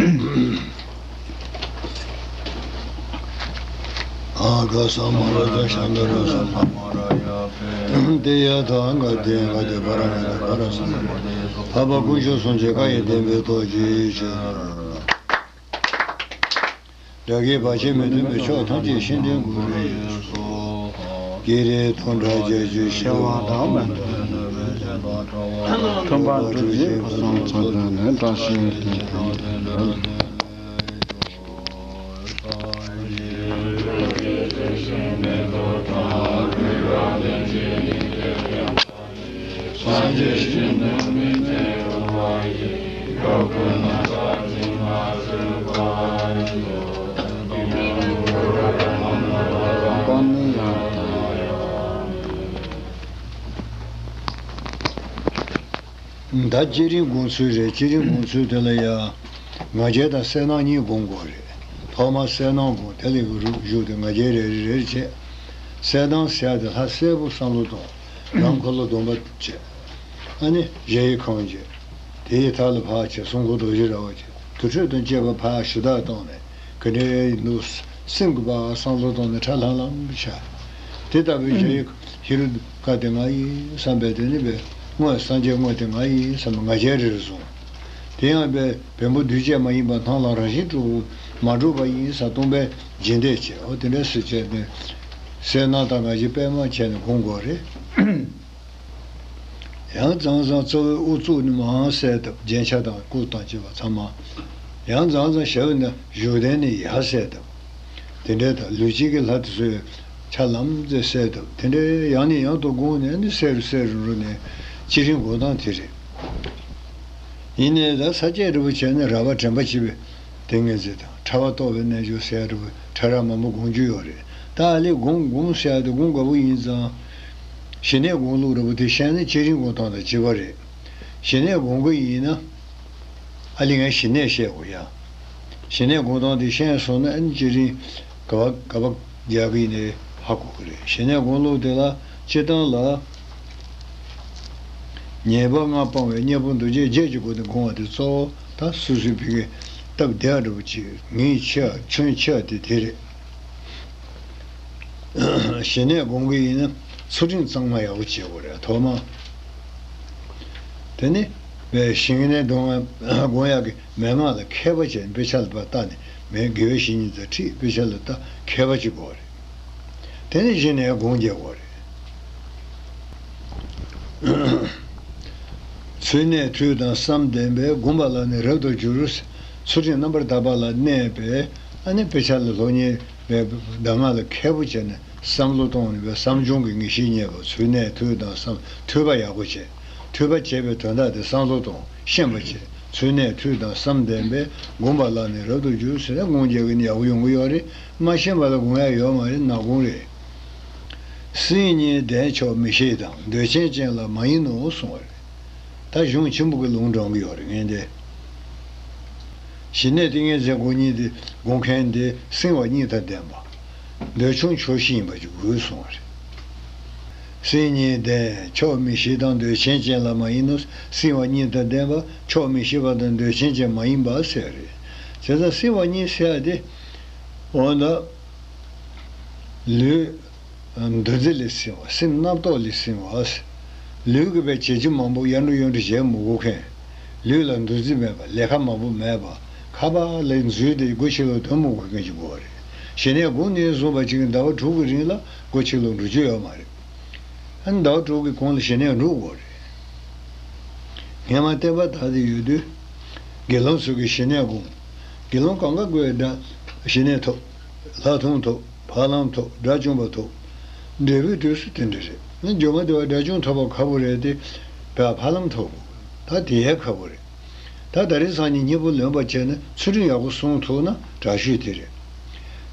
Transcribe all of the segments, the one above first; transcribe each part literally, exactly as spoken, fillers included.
ཨ་ག་ས་མ་ར་ད་ཤ་མ་ར་ས་མ་མ་ར་ཡ་ཕེ། དེ་ཡ་ཐ་ག་དེ་ག་དེ་བ་ར་ན་དེ་བ་ར་ས་མ་མ་ར། འཕགས་པ་སྐུ་མཆོག་གསུམ་གྱི་བཀའ་ཡི་བདེན་པའི་ཐོག་ཅིག་ཕྱིར། དགྲ་བགེགས་བར་ཆད་མི་མཐུན་པའི་ཕྱོགས་ཐམས་ཅད་ཞི་བདེ་འགོད་པའི་ཕྱིར། བགེགས་རིགས་སྟོང་ཕྲག་བརྒྱད་ཅུའི་ཞི་བ་དང་མི་མཐུན་པའི་ཕྱོགས་ཐམས་ཅད་མཐུན་པར་སྒྲུབ་ཅིང་ཕུན་སུམ་ཚོགས་པའི་བཀྲ་ཤིས་ཀྱི་ད་བསྐྱེད་རིམ་སྒོམ་ཚུལ་རེད། བསྐྱེད་རིམ་སྒོམ་ཚུལ་དེ་ལ་ཡ། ང་རྒྱལ་དང་གསལ་སྣང་གཉིས་སྒོམ་དགོས་རེད། ཐོག་མར་གསལ་སྣང་སྒོམ། དེ་ལས་རུ་བཞུགས་ཏེ་ང་རྒྱལ་རེ་རེ་རེ་རེ་བྱས། གསལ་སྣང་གསལ་དེ་ལྷ་གསལ་པོ་བསམ་བློ་གཏོང་། རང་འཁོར་ལོ་སྡོམ་པ་བྱས། ཨ་ནི་གཞལ་ཡས་ཁང་བྱས། དེའི་མཐའ་ལ་ཕར་བྱས། གསུང་འཁོར་རྡོ་རྗེ་ར་བ་བྱས། དུར་ཁྲོད་དང་བཅས་པ་ཕར་ཞུ་དག་བཏང་ནས་ག་འདྲའི་ཡིན་འདུག་སེམས་ཀྱི་བར་བསམ་བློ་བཏང་ནས་ཁྲ་ལྷང་ལྷང་བྱས། དེ་ལྟ་བུའི་གཞལ་ཡས་ཧེ་རུ་ཀ་དེ་ང་ཡིན་བསམ་པའི་དེ་ནི་པའི་དངོས་སངས་རྒྱས་དངོས་དེ་ང་ཡིན་བསམ་པའི་ང་རྒྱལ་རེ་རེ་བཟུང་། དེ་ཡང་པའི་བེམ་པོ་འདུས་བྱས་མ་ཡིན་པ་སྣང་ལ་རང་བཞིན་གྲུབ་པོ་མ་གྲུབ་པ་ཡིན་བསམ་སྟོང་པའི་རྗེས་འདེད་བྱས། འོ་དེ་འདྲ་སེ་བྱས་ནས་གསལ་སྣང་དང་ང་རྒྱལ་པད་མ་བྱས་ནས་སྒོམ་དགོས་རེད། ཡང་མཚམས་མཚམས་རྩ་བའི་དབུ་གཙུག་ནས་མར་གསལ་བཏབ། རྒྱན་ཆ་དང་སྐུ་དང་བཅས་པ་ཚང་མ། ཡང་མཚམས་མཚམས་ཞབས་ནས་བཞུགས་གདན་ནས་ཡར་གསལ་བཏབ། དེ་འདྲའི་ཐོག་ལུས་དཀྱིལ་གྱི་ལྷ་དེ་ཚོའི་ཆ་ལམ་ཙེ་གསལ་བཏབ། དེ་འདྲའི་ཡང་ནས་ཡང་དུ་སྒོམ་ནས་ནི་གསལ་རུ་གསལ་རུ་འགྲོ་ནས་བསྐྱེད་རིམ་སྒོམ་སྟངས་དེ་རེད། ཡིན་ནའི་ད་ས་བཅད་རིལ་པོ་བྱས་ནས་རལ་པ་དྲན་པ་བྱེད་པའི་ཏིང་ངེ་འཛིན་དང་ཕྲ་བ་རྟོགས་པའི་རྣལ་འབྱོར་ཟེར་ཡ་འདྲ་པོ་ཕྲ་རགས་མང་པོ་སྒོམ་རྒྱུ་ཡོད་རེད། ད་ཨ་ལས་སྒོམ་སྒོམ་ཟེར་ཡ་དེ་སྒོམ་དགའ་པོ་ཡིན་ཙང་། ཞི་གནས་སྒོམ་ལུགས་འདྲ་པོ་དེ་ཤེས་ན་བསྐྱེད་རིམ་སྒོམ་སྟངས་དང་གཅིག་པ་རེད། ཞི་གནས་སྒོམ་གྱི་ཡིན་ན། ཨ་ལས་ངས་ཞི་གནས་བཤད་དགོས་ཡ། ཞི་གནས་སྒོམ་སྟངས་དེ་ཤེས་སོང་ན་ཨ་ནི་བསྐྱེད་རིམ་ག་པ་ག་པ་རྒྱག་གི་ཡིན་ནའི་ཧ་གོ་གི་རེད། ཞི་གནས་སྒོམ་ལུགས་དེ་ལ་སྤྱིར་བཏང་ལ། ཉེས་པ་ལྔ་སྤང་བའི་གཉེན་པོ་འདུ་བྱེད་བརྒྱད་ཀྱི་སྒོ་ནས་སྒོམ་པ་དེ་གཙོ་བོ་ད་སོ་སོའི་ཕ་གི་སྟབས་བདེ་བ་འདྲ་པོ་ཅིག་ངེས་ཆེ་བ་ཁྱོན་ཆེ་བ་དེ་དེ་རེད། ཞི་གནས་སྒོམ་གྱི་ཡིན་ན་ཚུལ་ཁྲིམས་གཙང་མ་ཡག་པོ་བྱེད་དགོས་རེད། ཐོག་མ། དེ་ནི་བའི་ཞི་གནས་སྒོམ་སྒོམ་ཡག་གི་མན་ངག་ལ་མཁས་པ་བྱས་ནས་དཔེ་ཆ་ལ་ཕར་ལྟ་ནས་མེད་དགེ་བའི་བཤེས་གཉེན་དང་ཁྲིད། དཔེ་ཆ་ལ་ལྟ་མཁས་པ་ཅིག་དགོས་རེད། དེ་ནས་གཞི་ནས་སྒོམ་རྒྱག་དགོས་རེད། ཚུལ་གནས་ཐོས་དང་བསམ་ལྡན་པས། སྒོམ་པ་ལ་ནི་རབ་ཏུ་འགྱུར། ཚུལ་ཁྲིམས་རྣམ་པར་དག་པ་ལ་གནས་པས། ཨ་ནི་དཔེ་ཆ་ལ་སློབ་གཉེར་བའི་གདམས་ངག་ལ་མཁས་པོ་བྱས་ནས་བསམ་བློ་གཏོང་ནས་བསམ་བྱུང་གི་ངེས་ཤེས་རྙེད་པ། ཚུལ་གནས་ཐོས་དང་བསམ། ཐོས་པ་ཡག་པོ་བྱས། ཐོས་པ་བྱས་པའི་དོན་དག་དེ་བསམ་བློ་གཏོང་། ཤེས་པ་བྱས། ཚུལ་གནས་ཐོས་དང་བསམ་ལྡན་པས། སྒོམ་པ་ལ་ནི་རབ་ཏུ་འགྱུར་ཟེར་ན་སྒོམ་རྒྱག་གི་ནི་ཡག་པོ་ཡོང་གི་ཡོད་རེད། མ་ཤེས་པ་ལ་སྒོམ་ཡག་ཡོད་མ་རེད། ནག་སྒོམ་རེད། སེམས་ཉིད་བདེ་ཆོག་མི་ཤེས་དང་། འདོད་ཆེན་ཅན་ལ་མ་ཡིན་ནོ་གསུངས་པ་རེད། ད་གཞུང་ཆེན་པོ་གི་ལུང་དྲངས་གི་ཡོད་རེད་ངས་འདི། ཞི་གནས་ཏིང་ངེ་འཛིན་སྒོམ་གཉིས་དེ་སྒོམ་མཁན་དེ་སེམས་དཔའ་གཉིས་དང་ལྡན་པ། འདོད་ཆུང་ཆོག་ཤེས་ཡིན་པ་ཅིག་དགོས་གསུངས་པ་རེད། སེམས་ཉིད་བདེ་ཆོག་མི་ཤེས་དང་། འདོད་ཆེན་ཅན་ལ་མ་ཡིན་ནོ། སེམས་དཔའ་གཉིས་དང་ལྡན་པ་ཆོག་མི་ཤེས་པ་དང་འདོད་ཆེན་ཅན་མ་ཡིན་པ་ཟེར་རེད། བྱས་ཙང་སེམས་དཔའ་གཉིས་ཟེར་ཡ་དེ། འོ་ན། ལུས། འདུ་འཛི་ལས་སེམས་པ། སེམས་རྣམ་རྟོག་ལས་སེམས་པ། ལུས་ཀྱི་བའི་བྱེད་རྒྱུ་མང་པོ་ཡར་འགྲོ་ཡར་འགྲོ་བྱེད་མི་དགོས་མཁན། ལུས་ལ་འདུ་འཛི་མེད་པ། ལས་ཀ་མང་པོ་མེད་པ། ཁ་པར་ལ་འཛུལ་ཏེ་སྒོ་ཕྱི་ལོགས་སྡོད་མི་དགོས་མཁན་ཅིག་དགོས་རེད། ཞི་གནས་སྒོམ་ནས་བཟུང་བ་ཅིག་ཟླ་བ་དྲུག་གི་རིང་ལ་སྒོ་ཕྱི་ལོགས་འགྲོ་རྒྱུ་ཡོད་མ་རེད། ཨ་ནི་ཟླ་བ་དྲུག་གི་གོང་ལ་ཞི་གནས་འགྲོ་དགོས་རེད། སྔན་མ་བསྟན་པ་དར་ཏེ་ཡོད་དུས། དགེ་སློང་ཚོ་གིས་ཞི་གནས་སྒོམ། དགེ་སློང་གང་ག་དགོས་དགྲ་ཞི་གནས་ཐོབ། ལྷག་མཐོང་ཐོབ། ཕ་ལམ་ཐོབ། དགྲ་བཅོམ་པ་ཐོབ། འབྲས་བུའི་དུས་སུ་དེ་འདྲ་རེད། ང་སྒྱུ་མ་དེ་བ་དགྲ་བཅོམ་ཐོབ་པ་ཁག་པོ་རེད་དེ། བ་ཕ་ལམ་ཐོབ། ད་དེ་ཡང་ཁག་པོ་རེད། ད་ད་རེས་སང་ཉིན་གཉེན་པོ་ལོན་པ་བྱས་ནས་ཚུལ་ཁྲིམས་ཡག་པོ་སྲུང་ཐུབ་ན་དྲག་ཤོས་དེ་རེད།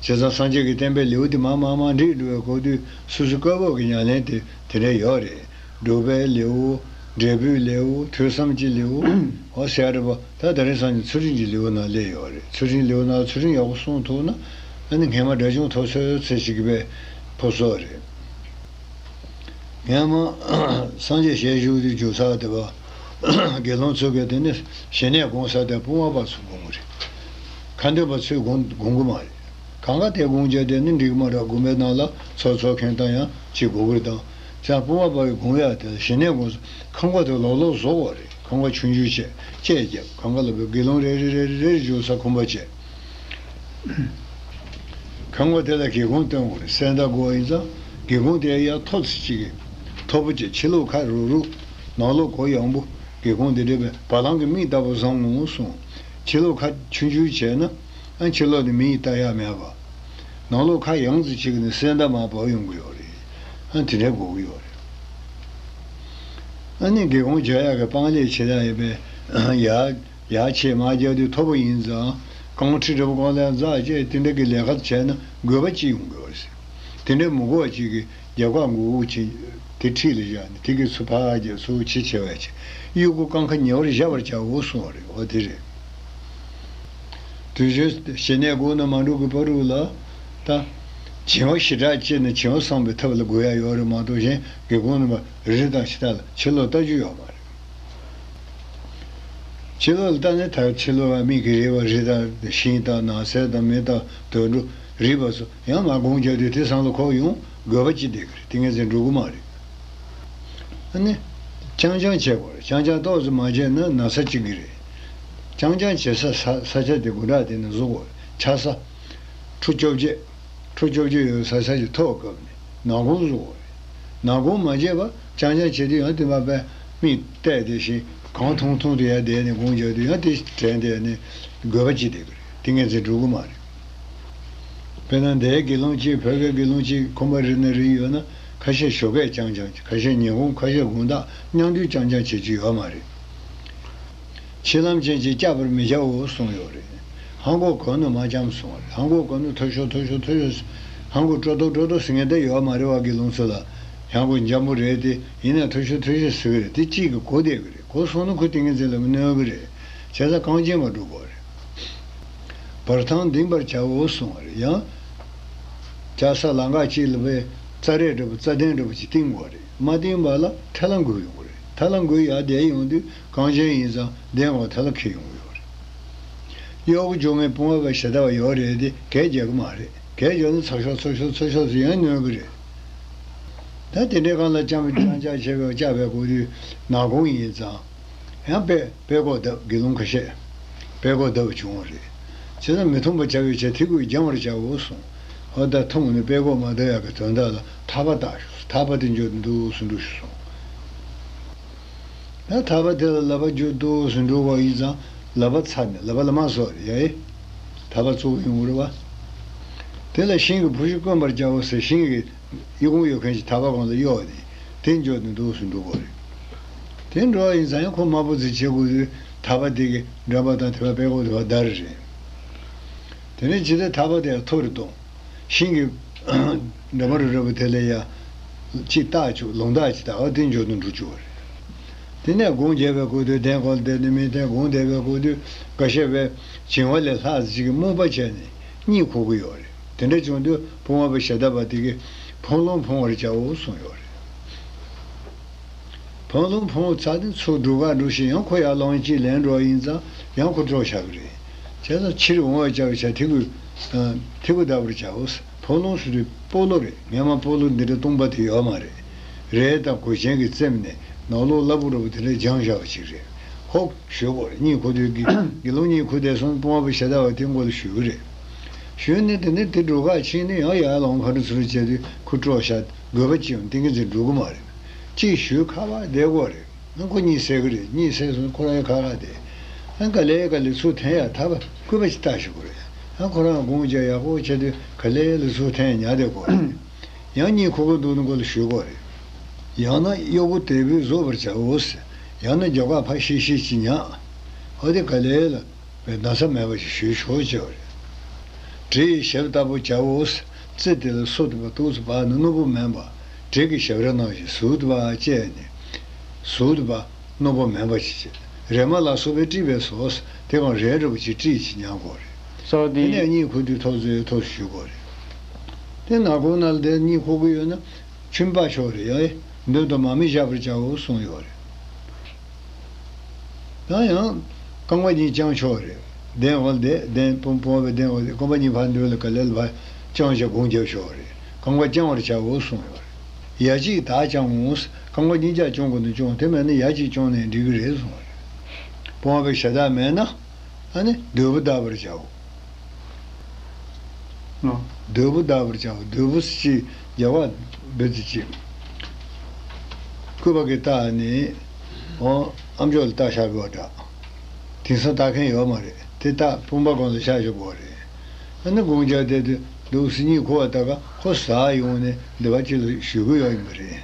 བྱས་ཙང་སངས་རྒྱས་ཀྱི་བསྟན་པའི་ལེའུ་དེ་མ་མ་མ་འགྲིག་འགྲོ་བའི་སྐབས་དུས་སོ་སོའི་བཀའ་བབས་ཀྱི་ཉམས་ལེན་དེ་དེ་འདྲ་ཡོད་རེད། སྒྲུབ་པའི་ལེའུ། འབྲས་བུའི་ལེའུ། ཐོས་བསམ་གྱི་ལེའུ། འོ་ཟེར་རེད་པ། ད་ད་རིང་སང་ཉིན་ཚུལ་ཁྲིམས་ཀྱི་ལེའུ་ནང་སླེབས་ཡོད་རེད། ཚུལ་ཁྲིམས་ལེའུ་ནང་ཚུལ་ཁྲིམས་ཡག་པོ་སྲུང་ཐུབ་ན་ཨ་ནི་སྔན་མ་དགྲ་བཅོམ་ཐོབ་ཚོད་ཚོད་ཅིག་གི་པའི་ཕོ་སོགས་རེད། སྔན་མ་སངས་རྒྱས་ཞལ་བཞུགས་དུས་བཞུགས་ས་དེ་བ་དགེ་སློང་ཚོ་གས་དེ་ནི་ཞི་གནས་སྒོམ་ས་དེ་སྤོང་བ་བར་དུ་སྒོམ་གི་རེད། ཁ་འདོན་པ་ཚོས་སྒོམ་སྒོམ་གི་མ་རེད། གང་ག་དེ་སྒོམ་རྒྱག་དེ་ནི་འགྲིག་གི་མ་རེད། དགོན་པའི་ནང་ལ་ཚོགས་ཚོགས་མཁན་དང་ཡང་ཅིག་དགོས་ཀྱི་རེད། དང་ཅག་སྤོང་བ་པ་ཡི་སྒོམ་ཡག་དེ་ལ་ཞི་གནས་སྒོམ་ཚོ་ཁང་པ་དེ་ལོག་ལོག་བཟོ་དགོས་རེད། ཁང་པ་ཆུང་ཆུང་བྱས་བཅད་རྒྱབ། གང་ག་ལ་བའི་དགེ་སློང་རེ་རེ་རེ་རེ་རེ་འཇུག་ས་ཁང་པ་བྱས། ཁང་པ་དེ་ལ་སྒེའུ་ཁུང་སྟོན་དགོས་རེད། གསེར་མདའ་དགོས་ཡིན་ཙང་སྒེའུ་ཁུང་དེ་ཡར་མཐོ་ཙམ་ཅིག་གི་མཐོ་པོ་བྱས། ཕྱི་ལོགས་ཁ་རུག་རུག་ནང་ལོགས་གུ་ཡངས་པོ། སྒེའུ་ཁུང་དེ་འདྲ་བའི་བ་ལང་གི་མིག་ལྟ་བུ་བཟང་ངོ་གསུངས། ཕྱི་ལོགས་ཁ་ཆུང་ཆུང་བྱས་ན་ཨ་ཕྱི་ལོགས་ནས་མིག་ལྟ་ཡག་མེད་པ། ནང་ལོགས་ཁ་ཡངས་ཙམ་ཅིག་ནས་གསེར་མདའ་མར་བབས་ཡོང་གི་ཡོད་རེད། ཨ་དེ་འདྲ་དགོས་ཀྱི་ཡོད་རེད། ཨ་ནི་སྒེའུ་ཁུང་རྒྱག་ཡག་གི་སྤང་ལེབ་ཆེ་ལ་ཡོད་པའི་ཡར་ཡར་ཆེ་མར་རྒྱག་དུས་མཐོ་པོ་ཡིན་ཙང་རྐང་ཁྲི་འདྲ་པོ་གང་ལ་འཛེགས་བྱས་དེ་འདྲ་གི་ལས་ཀ་བྱས་ན་དགོས་པ་ཅི་ཡོང་གི་ཡོད་རེད། དེ་འདྲའི་མི་དགོས་པ་ཅིག་གི་རྒྱབ་ཁ་མགོ་བོ་ཅིག་དེ་འཁྲིས་ལ་བཞག་ནས་དེ་གི་ཚུར་ཕར་རྒྱབ་ཚུར་ཕྱི་ཆེ་བ་བྱས། གཡུ་གུ་རྐང་ཁ་ཉེ་བར་བཞག་པར་བྱའོ་གསུངས་པ་རེད། འོ་དེ་རེད། དུས་རྒྱུན་ཞི་གནས་སྒོམ་ནས་མ་འགྲོ་གི་བར་དུ་ལ་ད་བྱིང་བ་ཞེ་དྲག་སྐྱེས་ནས་བྱིང་བ་སངས་པའི་ཐབས་ལ་དགོས་ཡག་ཡོད་རེད་མ་གཏོགས་གཞན་སྒེའུ་ཁུང་ནས་མར་རི་དང་ཕྱི་ཐག་ལ་ཕྱི་ལོགས་ལྟ་རྒྱུ་ཡོད་མ་རེད། ཕྱི་ལོགས་ལ་ལྟ་ནས་ད་ཕྱི་ལོགས་ལ་མིག་གིས་རེག་པ་རི་དང་ཤིང་དང་ནགས་ཚལ་དང་མི་དང་དུད་འགྲོ་རིག་པ་སོགས་ཡང་མར་སྒོམ་རྒྱག་དུས་དེ་བསམ་བློ་འཁོར་ཡོང་དགོས་པ་ཅི་བསྡད་ཀྱི་རེད། དེ་ངས་ཟེར་འགྲོ་གི་མ་རེད། ཨ་ནི། རྐྱང་རྐྱང་བྱེད་དགོས་རེད། རྐྱང་རྐྱང་ཏོག་ཙམ་མ་བྱས་ན་ན་ཚ་གཅིག་གི་རེད། རྐྱང་རྐྱང་བྱེད་ས་ས་ས་ཆ་དེ་དགུ་དྲག་དེ་ནས་བཟོ་དགོས་རེད། ཆགས་ས། ཁྲུ་བཅོ་བརྒྱད། ཁྲུ་བཅོ་བརྒྱད་ཡོད་ས་ས་ཞིག་ཐོག་བཀབ་ནས་ནག་ཁུང་བཟོ་དགོས་རེད། ནག་ཁུང་མ་བྱས་པ་རྐྱང་རྐྱང་བྱེད་དུས་ཡང་དེ་མ་པས་མིག་བལྟས་བསྡད་ཤིང་གང་མཐོང་མཐོང་དུ་ཡར་བསྡད་ནས་སྒོམ་རྒྱག་དུས་ཡང་དེ་དྲན་བསྡད་ནས་དགོས་པ་ཅི་བསྡད་ཀྱི་རེད། དེ་ངས་ཚེ་འགྲུབ་ཀྱི་མ་རེད། དཔེར་ན་འདའི་དགེ་སློང་གཅིག་བོད་པའི་དགེ་སློང་གཅིག་ཁོམ་པ་རེ་ན་རེ་ཡོད་ན་ཁ་ཤས་ཞོགས་ཀས་རྐྱང་རྐྱང་། ཁ་ཤས་ཉིན་གུང་། ཁ་ཤས་དགོང་དག་མཉམ་དུ་རྐྱང་རྐྱང་བྱེད་རྒྱུ་ཡོད་མ་རེད། མཆིལ་ལྷམ་ཅན་གྱིས་བཅག་པར་མི་བྱའོ་གསུངས་ཡོད་རེད། ལྷམ་གོག་གོན་ནས་མ་བཅག་གསུངས་པ་རེད། ལྷམ་གོག་གོན་ནས་མཐོ་ཤོས་མཐོ་ཤོས་མཐོ་ཤོས། ལྷམ་གོག་སྤྲོ་ཏོག་སྤྲོ་ཏོག་ཟེར་མཁན་དེ་ཡོད་མ་རེད་པ། དགེ་སློང་ཚོ་ལ། ལྷམ་གོག་འཇམ་པོ་རེད་དེ། ཡིན་ནའང་མཐོ་ཤོས་མཐོ་ཤོས་ཟེར་གི་རེད། དེ་གཅིག་གི་གོ་བསྡད་གི་རེད། གོ་སོང་ན་ཁོ་ཏིང་ངེ་འཛིན་ལ་གནོད་གི་རེད། བྱས་ཙང་གངས་ཅན་པ་འགྲོ་དགོས་རེད། བར་ཐང་ལྡིང་བར་བྱའོ་གསུངས་པ་རེད། ཡང་། ལྕགས་ས་ལམ་ཁ་གཅིག་ལ་བའི་རྩྭ་རས་འདྲ་པོ་རྩྭ་གདན་འདྲ་པོ་ཅིག་བཏིང་དགོས་རེད། མ་བཏིང་བ་ལ་ཐལ་ལ་འགུལ་ཡོང་གི་རེད། ཐལ་ལ་འགུལ་ཡར་བསྡད་ཡོང་དུས་གངས་ཅན་ཡིན་ཙང་གདན་འོག་ཐལ་ལ་འཁེལ་ཡོང་གི་ཡོད་རེད། གཡོག་སྦྱོང་མཁན་སྤོང་བ་པ་ཞེ་ད་བ་ཡོད་རེད་དེ་གད་རྒྱག་གི་མ་རེད། གད་རྒྱག་ན་ཚགས་ཤོག་ཚགས་ཤོག་ཚགས་ཤོག་ཟེར་ཡང་གནོད་གི་རེད། ད་དེ་འདྲའི་སྒང་ལ་རྐྱང་རྐྱང་རྐྱང་བྱས་པའི་བཅག་པའི་གོ་དུས་ནག་ཁུང་ཡིན་ཙང་། ཡང་དཔེ་དཔེ་ཀོག་བརྡབ། དགེ་སློང་ཁ་ཤས་དཔེ་ཀོག་བརྡབ་བྱུང་བ་རེད། བྱས་ཙང་མི་མཐོང་པ་བྱ་བའི་ཕྱིར་ཐིག་སྐུད་སྦྱང་བར་བྱའོ་གསུངས། འོ་ད་མཐོང་ནས་དཔེ་ཀོག་མ་བརྡབ་ཡག་གི་དོན་དག་ལ་ཐག་པ་བཏགས་ཤོག། ཐག་པ་དེ་འཇོག་ཏུ་འདུག་སེ་འགྲོ་ཤོག་གསུངས། ད་ཐག་པ་དེ་ལ་ལག་པ་འཇོག་ཏུ་འདུག་སེ་འགྲོ་བ་ཡིན་ཙང་ལག་པ་ཚ་ནས་ལག་པ་ལ་མ་བཟོ་རེ་ཡ་ཨེ། ཐག་པ་བཙུགས་ཡོང་གི་རེད་བ། དེ་ལ་ཤིང་གི་ཕུ་ཤུ་བསྐོན་པར་བྱའོ་ཟེར། ཤིང་གི་གཡས་གཡོན་གཡོན་མཁན་གྱི་ཐག་པ་གང་ལ་གཡོགས་ནས་དེ་འཇོག་ཏུ་འདུག་སེ་འགྲོ་དགོས་རེད། དེ་འགྲོ་བ་ཡིན་ཙང་ཡང་ཁོ་མ་བུ་ཙི་བྱེད་དགོས་དུས་ཐག་པ་དེ་གི་འགྲམ་པ་དང་དེ་པ་དཔེ་ཀོག་དེ་པ་བརྡར་རེད། དེ་ནས་ཇི་ལྟར་ཐག་པ་དེ་མཐོ་རུ་གཏོང་། ཤིང་གི་འགྲམ་པ་རུ་རུ་བ་དེ་ལ་ཡ་གཅིག་བཏགས་བཅུག། ལུང་བཏགས་ཅིག་བཏགས། འོ་དེ་འཇོག་ཏུ་འགྲོ་བཅུག་པ་རེད། དེ་ནས་སྒོམ་རྒྱག་པའི་སྐབས་དུ་གདན་ཁོག་ལ་བསྡད་ནས་མི་བསྟན། སྒོམ་བསྡད་པའི་སྐབས་དུ་འགའ་ཤས་པས་བྱིང་བ་ལས་ལྷག་ཅིག་གི་རྨུགས་པ་བྱས་ནས་གཉིད་ཁུག་གི་ཡོད་རེད། དེ་འདྲ་བྱུང་དུས་སྤོང་བ་པ་ཞེ་ད་བ་དེ་གིས་འཕང་ལུང་འཕང་བར་བྱའོ་གསུངས་ཡོད་རེད། འཕང་ལུང་འཕང་བ་ཚར་ནས་ཚུར་སྒྲུབ་གར་འགྲོ་ཞིང་ཡང་ཁོ་ཡར་ལངས་ཅིག་ལེན་འགྲོ་བ་ཡིན་ཙང་ཡང་ཁོ་དཀྲོག་བཞག་གི་རེད། བྱས་ཙང་ཕྱིར་འོང་བར་བྱ་བའི་ཕྱིར་ཐིག་སྐུད་ཐིག་སྐུད་བརྡབ་པར་བྱའོ། འཕང་ལུང་ཟེར་དུས་སྤོ་ལོ་རེད། སྔས་མ་སྤོ་ལོ་འདི་འདྲ་སྟོང་པ་དེ་ཡོད་མ་རེད། རས་དང་གོས་ཆེན་གྱིས་བཙེམས་ནས་ནང་ལོགས་སླ་པོ་འདྲ་པོ་དེ་འདྲ་སྦྱངས་བཞག་པ་ཅིག་རེད། ཧོབ་ཞུ་དགོས་རེད། གཉིད་ཁུག་དུས་དགེ་དགེ་སློང་གཉིད་ཁུག་བསྡད་སོང་། སྤོང་བ་པ་ཞེ་ད་བ་དེ་མགོ་ལ་ཞུ་གི་རེད། ཞུས་ནས་དེ་ནས་དེ་འགྲོ་ཁ་ཕྱིན་ནས་ཡང་ཡར་ལངས་ཕར་ཚུར་བྱས་དུས་ཁོ་དཀྲོག་བཞག། དགོས་པ་ཅི་ཡང་ཏིང་ངེ་འཛིན་འགྲུབ་གི་མ་རེད། གཅིག་ཞུས་ཁ་བ་བསྡད་དགོས་རེད། ཨ་ཁོ་གཉིད་སད་གི་རེད། གཉིད་སད་སོང་ཁོ་རང་ཡང་ཁ་ཁ་བསྡད། ཨ་ག་ལེ་ག་ལེ་ཚུར་འཐེན་ཡག་ཐབས་སྐུད་པ་ཅིག་བཏགས་ཞུ་དགོས་རེད། ཨ་ཁོ་རང་སྒོམ་རྒྱག་ཡག་པོ་བྱས་དུས་ག་ལེ་ལ་ཚུར་འཐེན་ཉལ་བསྡད་དགོས་རེད། ཡང་གཉིད་ཁུག་གི་འདུག་ན་མགོ་ལ་ཞུ་དགོས་རེད། ཡང་ན་གཡོག་པོ་དལ་བུས་བཟོད་པར་བྱའོ་ཟེར། ཡང་ན་རྒྱབ་ཁ་ཕར་ཤིག་ཤིག་ཅིག་ཉལ། ཨོ་དེ་ག་ལེ་ལ་བའི་ན་ཚ་མེད་པ་ཞིག་ཞུས་ཆོག་ཅེས་པ་རེད། གྲི་ཡི་ཞབས་ལྟ་བུ་བྱའོ་ཟེར། རྩེ་དེ་ལ་སོ་དེ་པ་ཏོག་ཙམ་བབས་ནས་རྣོན་པོ་མིན་པ། གྲི་གི་ཞབས་ར་ནང་བཞིན་ཟུར་དུ་བབས་བཅད་ནས་ཟུར་དུ་བབས། རྣོན་པོ་མིན་པ་ཞིག་བྱས། རེ་མ་ལ་སོགས་པས་དཀྲིས་པས་སོ། དེ་གང་རེ་འདྲ་པོ་ཅིག་དཀྲིས་ཅིག་ཉལ་དགོས་རེད། སོ་དེ་དེ་ནས་གཉིད་ཁུག་དུས་ཐོག་ཚོའི་ཐོག་ཞུ་དགོས་རེད། དེ་ནག་ཁུང་ནང་ལ་དེ་གཉིད་ཁུག་གི་ཡོད་ན་ཆུན་པ་ཆོག་རེད་ཡ། མདུན་དུ་མ་མི་བཞག་པར་བྱའོ་གསུངས་ཡོད་རེད། ད་ཡང་རྐང་པ་གཉིས་བརྐྱང་ཆོག་རེད། གདན་འོག་ལ་བསྡད། གདན་སྤོ་སྤོ་བའི་གདན་འོག་ལ་སྐོམ་པ་གཉིས་ཕར་འདུག་ལ་ག་ལེར་ཕར་བཅང་བྱས་སྒོམ་རྒྱབ་ཤོག་རེད། གང་ག་བཅང་བར་བྱའོ་གསུངས་ཡོད་རེད། ཡ་གཅིག་དག་བཅང་ངོ་། གང་ག་གཉིས་ཀ་བཅང་དགོས་ན་བཅང་། དེ་མེད་ན་ཡ་གཅིག་བཅང་ནས་འགྲིག་གི་རེད་གསུངས་རེད། སྤོང་བའི་ཞེ་དྲག་མེད་ན། ཨ་ནི་འདོད་པ་དག་པར་བྱའོ། ལོ། འདོད་པ་དག་པར་བྱའོ། འདོད་པ་ཅིག་རྒྱག་པ་འབད་དེ་ཅིག་སྐུད་པ་གིས་བཏགས་ནས། འོ། ཨ་མཆོག་ལ་བཏགས་བཞག་པ་འདྲ། དེང་སང་བཏགས་མཁན་ཡོད་མ་རེད། དེ་བཏགས་དཔུང་པ་སྒང་ལ་བཞག་བཞག་པ་རེད། ཨ་ནི་སྒོམ་རྒྱག་བསྡད་དུས་འདུག་སེ་གཉིད་ཁུག་པ་ལྟ་ག་ཁོ་ཟ་ཡོང་ནས་སྡེ་པ་གཅིག་ལ་ཞུ་གི་ཡོད་ཡིན་པ་རེད།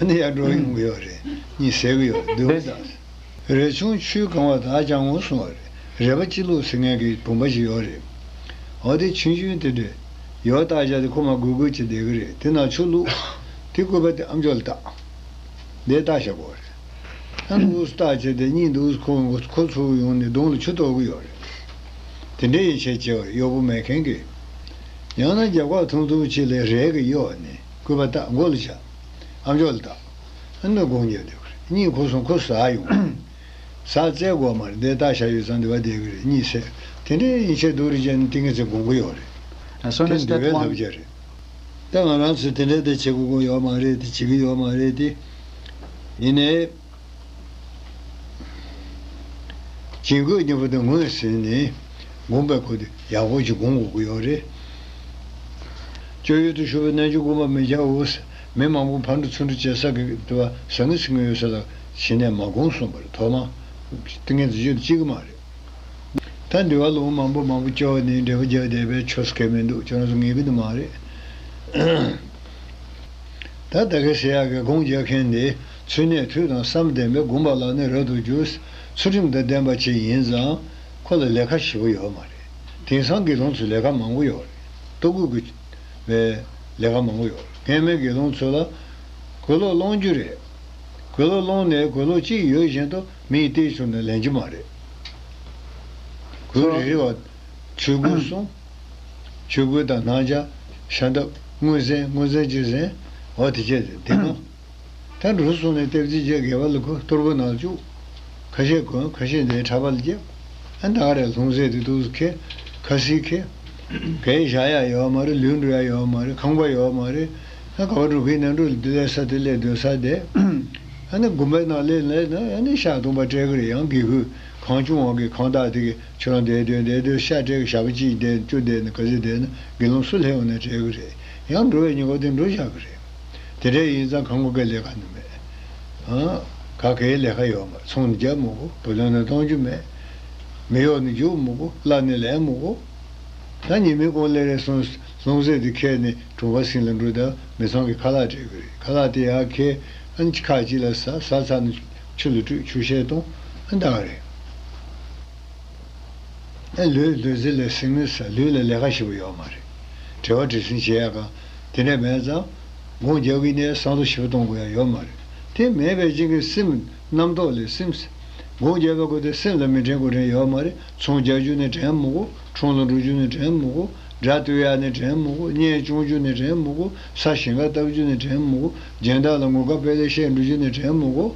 ཨ་ནི་ཡར་འགྲོ་ཡོང་གི་ཡོད་རེད། གཉིད་སད་གི་ཡོད་རེད། འདོད་པ་དག། རས་ཆུང་ཆུས་གང་བ་དག་བཅང་ངོ་གསུངས་པ་རེད། རས་པ་སྤྱི་བླུགས་ཟེར་མཁན་གྱི་བུམ་པ་ཞིག་ཡོད་རེད། འོ་དེ་ཆུང་ཆུང་དེ་འདྲས་ཡོད་བཏགས་བཞག་དེ་ཁོ་མར་སྒུར་སྒུར་བྱས་བསྡད་གི་རེད། དེ་ནང་ཆུ་བླུགས། དེ་སྐུད་པ་དེ་ཨ་མཆོག་ལ་བཏགས། དེ་བཏགས་བཞག་གོ་རེད། ཨ་འདུག་སེ་བཏགས་བྱས་དེ་གཉིད་འདུག་སེ་ཁུག་ཁོ་ཚུར་ཡོང་ནས་གདོང་ལ་ཆུ་གཏོར་གི་ཡོད་རེད། དེ་འདྲས་ཡིན་ཕྱིར་བྱས་པ་རེད། གཡོག་པོ་མེད་མཁན་གྱིས། ཡང་ན་རྒྱབ་ཁ་ཐུང་ཐུང་ཅིག་ལ་རས་ཀྱིས་གཡོགས་ནས་སྐུད་པ་བཏགས། མགོ་ལ་བཞག་ཨ་མཆོག་ལ་བཏགས། ཨ་ནི་སྒོམ་རྒྱག་བསྡད་པ་རེད། གཉིད་ཁུག་སོང་ཁོ་ཟ་ཡོང་། ཟ་བཙལ་དགོས་མ་རེད། དེ་བཏགས་བཞག་ཡོད་ཙང་འདི་བ་བསྡད་ཀྱི་རེད། གཉིད་སད། དེ་འདྲའི་ཡིན་ཕྱིར་སྡུག་རུ་བྱས་ནས་ཏིང་ངེ་འཛིན་སྒོམ་གྱི་ཡོད་རེད། As soon དེ་as འདུལ that བའི one བསླབ་བྱ་རེད། ད་ང་རང་ཚོས་དེ་འདྲའི་དེ་བྱེད་དགོས་ཀྱི་ཡོད་མ་རེད། དེ་བྱེད་ཀྱི་ཡོད་མ་རེད་དེ། ཡིན་ནའི། བྱིང་རྒོད་གཉིས་པོ་དེ་ངོས་ཟིན་ནས་སྒོམ་པའི་སྐོར་དེ་ཡག་པོ་ཞིག་སྒོམ་དགོས་ཀྱི་ཡོད་རེད། སྤྱོད་ཡུལ་དུ་ཞུགས་པའི་རྣལ་འབྱོར་སྒོམ་པ་མི་བྱའོ། མི་མང་པོ་ཕར་འགྲོ་ཚུར་འགྲོ་བྱེད་ས་གི་དུ་བ་ཟང་ངེ་ཟིང་ངེ་ཡོད་ས་ལ་ཞི་གནས་མ་སྒོམ་གསུངས་པ་རེད། ཐོག་མ་ཏིང་ངེ་འཛིན་རྒྱུན་དུ་གཅིག་གི་མ་རེད། ད་འདི་བ་ལུང་མང་པོ་མང་པོ་སྐྱོར་ནས་འབྲས་བུ་རྒྱག་བསྡད་པའི་ཆོས་སུ་གལ་མི་འདུག་ཁྱོད་རང་ཚོ་ངེས་གི་འདུག་མ་རེད། ད་ད་ག་ཟེར་ཡག་གི་སྒོམ་རྒྱག་མཁན་འདི་ཚུལ་གནས་དུས་དང་བསམ་ལྡན་པའི་སྒོམ་པ་ལ་ནི་རབ་ཏུ་འཇུག་ཚུལ་ཁྲིམས་དང་ལྡན་པ་ཅིག་ཡིན་ཙང་ཁོ་ལ་ལས་ཀ་ཞེ་པོ་ཡོད་མ་རེད། དེང་སང་དགེ་སློང་ཚོ་ལས་ཀ་མང་པོ་ཡོད་རེད། ལྟོ་གོས་ཀྱི་བའི་ལས་ཀ་མང་པོ་ཡོད་རེད། སྔན་མའི་དགེ་སློང་ཚོ་ལ་གོས་ལོག་སློང་རྒྱུ་རེད། གོས་ལོག་སློང་ནས་གོས་ལོག་གཅིག་ཡོད་བཞིན་དུ་མིའི་སྟེགས་བྱུང་ནས་ལེན་རྒྱུ་མ་རེད། གོས་རེ་རེ་བ། ཆོས་གོས་གསུམ། ཆོས་གོས་དང་སྣམ་སྦྱར། ཤམ་ཐབས། དངུལ་ཟན། དངུལ་ཟན་གཅིག་ཟན། འོ་དེ་བྱས་ཏེ་དེ་ནང་། ད་འགྲོ་སོང་ནས་ལྟེབ་རྩེག་བྱས་སྒལ་པ་ལ་གོ། གཏོར་སྒོ་ནང་བཅུག་ཁ་ཤས་གོན། ཁ་ཤས་འདིའི་ཕྲག་པ་ལ་རྒྱབ། ཨ་ད་ག་རེ་ལྷུང་བཟེད་དེ་འདུག་སེ་འཁྱེར། ཁ་སིལ་འཁྱེར། གས་བཞག་ཡག་ཡོད་མ་རེད། ལུས་འགྲོ་ཡག་ཡོད་མ་རེད། ཁང་པ་ཡོད་མ་རེད། ཨ་ག་པར་འགྲོ་གི་ཡིན་ན་འགྲོ། སྡོད་ས་དེ་སླེབས་སྡོད་ས་དེ། ཨ་ནི་དགོན་པའི་ནང་སླེབས་སླེབས་ན་ཨ་ནི་ཤ་སྟོང་པ་སྤྲད་གི་རེད། ཡང་དགེ་བསྐོས་གང་བྱུང་བ་གི་ཁང་བདག་དེ་གི་ཁྱོད་རང་བསྡད་སྡོད་བསྡད་སྡོད་ཤ་སྤྲད་གི་ཞག་པོ་གཅིག་བསྡད་བཅུ་བསྡད་ན་ག་ཚོད་བསྡད་ན་དགེ་སློང་སུ་སླེབས་འོང་ན་སྤྲད་གི་རེད། ཡང་འགྲོ་བའི་ཉེན་ཁ་དེ་འགྲོ་བཞག་གི་རེད། དེ་འདྲ་ཡིན་ཙང་གང་གོ་གི་ལས་ཀ་ནི་མེད། ཨ། ག་གའི་ལས་ཀ་ཡོད་མ་རེད། ཚོང་ནི་རྒྱག་མི་དགོས། བུ་ལོན་ནི་གཏོང་རྒྱུ་མེད། མི་གཡོག་ནི་རྒྱུག་མི་དགོས། གླ་ནི་ལེན་མི་དགོས། ད་ཉི་མའི་གུང་སླེབས་རེ་སོང་ལྷུང་བཟེད་དེ་འཁྱེར་ནས་གྲོང་པ་སྲིན་ལ་འགྲོ། ད་མི་ཚང་གི་ཁ་ལག་སྤྲད་གི་རེད། ཁ་ལག་དེ་ཡར་འཁྱེར། ཨ་ནི་ཁ་ཅིག་ལ་ཟ། ཟ་ཚར་ནས་ཆུ་ལ་བཀྲུས། ཆུ་བཤལ་གཏོང་། ཨ་ད་ག་རེད། ཨ་ལུས་འདོད་སྲེད་ལས་སིམ་ནི་ཟེར། ལུས་ལ་ལས་ཀ་ཞེ་པོ་ཡོད་མ་རེད། བྲེལ་བ་བྲེལ་ཟིང་བྱེད་ཡག་ག་དེ་འདྲ་མེད་ཙང་། སྒོམ་རྒྱག་གི་ནས་བསམ་བློ་ཞེ་པོ་གཏོང་དགོས་ཡག་ཡོད་མ་རེད། དེ་མེད་པའི་རྐྱེན་གྱིས་སེམས་རྣམ་རྟོག་ལས་སིམ་ཟེར། སྒོམ་རྒྱག་པའི་སྐབས་དེ་སེམས་ལ་མི་དྲན་དགོས་དྲན་ཡོད་མ་རེད། ཚོང་རྒྱག་རྒྱུ་ནི་དྲན་མི་དགོས། ཁྲོམ་ལ་འགྲོ་རྒྱུ་ནི་དྲན་མི་དགོས། སྒྲ་ཐོས་ཡག་ནི་དྲན་མི་དགོས། གཉེན་སྐྱོང་རྒྱུ་ནི་དྲན་མི་དགོས། ས་ཞིང་ཁ་བཏབ་རྒྱུ་ནི་དྲན་མི་དགོས། སྦྱིན་བདག་ལ་ངོ་དགའ་དཔེ་ལེགས་བཤད་འགྲོ་རྒྱུ་ནི་དྲན་མི་དགོས།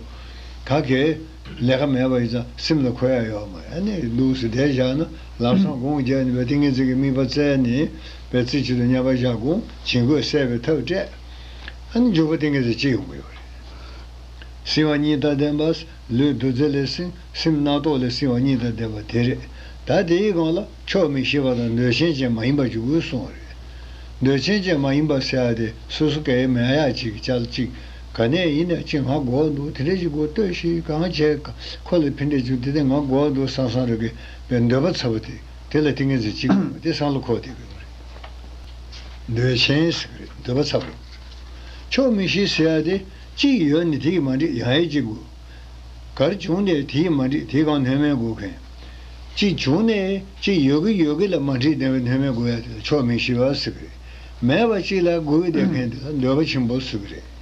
ག་གེ་ལས་ཀ་མེད་པ་ཡིན་ཙང་སེམས་ལ་འཁོར་ཡག་ཡོད་མ་རེད། ཨ་ནི་འདུག་སེ་བསྡད་བཞག་ན་ལམ་སང་སྒོམ་རྒྱག་ནས་པའི་ཏིང་ངེ་འཛིན་གྱི་དམིགས་པ་བཙལ་ནས་པའི་རྩེ་གཅིག་ཏུ་མཉམ་པར་བཞག་སྒོམ། བྱིང་རྒོད་སེལ་བའི་ཐབས་སྤྲད། ཨ་ནི་འཇུག་པ་ཏིང་ངེ་འཛིན་སྐྱེ་ཡོང་གི་ཡོད་རེད། སྲིད་པ་གཉིས་དང་ལྡན་པ། ལུས་འདོད་སྲེད་ལས་སིམ། སེམས་རྣམ་རྟོག་ལས་སིམ་པ་གཉིས་དང་ལྡན་པ་དེ་རེད། ད་དེའི་སྒང་ལ་ཆོག་མི་ཤེས་པ་དང་འདོད་ཆེན་ཅན་མ་ཡིན་པ་འཇུག་དགོས་གསུངས་པ་རེད། འདོད་ཆེན་ཅན་མ་ཡིན་པ་ཟེར་ཡག་དེ་སོ་སོ་གའི་མེད་ཡག་ཅིག་ཅལ་ཅིག་ག་ནས་ཡིན་ན་ཅིག་ང་དགོས་འདུག་དེ་འདྲ་ཞིག་དགོས། ལྟོས་ཤིག་གང་བྱས་ཁོ་ལ་ཕན་འབྲས་བྱུང་། དེ་དེ་ང་དགོས་འདུག་བསམ་བསམ་རེ་གི་པའི་འདོད་པ་ཚ་པོ་དེ། དེ་ལ་ཏིང་ངེ་འཛིན་གཅིག་དེ་བསམ་བློ་འཁོར་བསྡད་དགོས་པ་རེད། འདོད་ཆེན་ཟེར་གི་རེད། འདོད་པ་ཚ་པོ། ཆོག་མི་ཤེས་ཟེར་ཡག་དེ་གཅིག་ཡོད་ནི་དེ་ཡིས་མ་འགྲིག་ཡང་ཡང་གཅིག་དགོས། གར་བྱུང་ནས་དེ་ཡིས་མ་འགྲིག་དེ་གང་སྣོན་མེད་དགོས་མཁན། གཅིག་བྱུང་ནས་གཅིག་ཡོད་གི་ཡོད་གི་ལ་མ་འགྲིག་བསྡད་པའི་སྣོན་མེད་དགོས་ཡག་དེ་ལ་ཆོག་མི་ཤེས་པ་ཟེར་གི་རེད། མེད་པ་གཅིག་ལ་དགོས་བསྡད་མཁན་དེ་ལ་འདོད་པ་ཆེན་པོ་ཟེར་གི་རེད།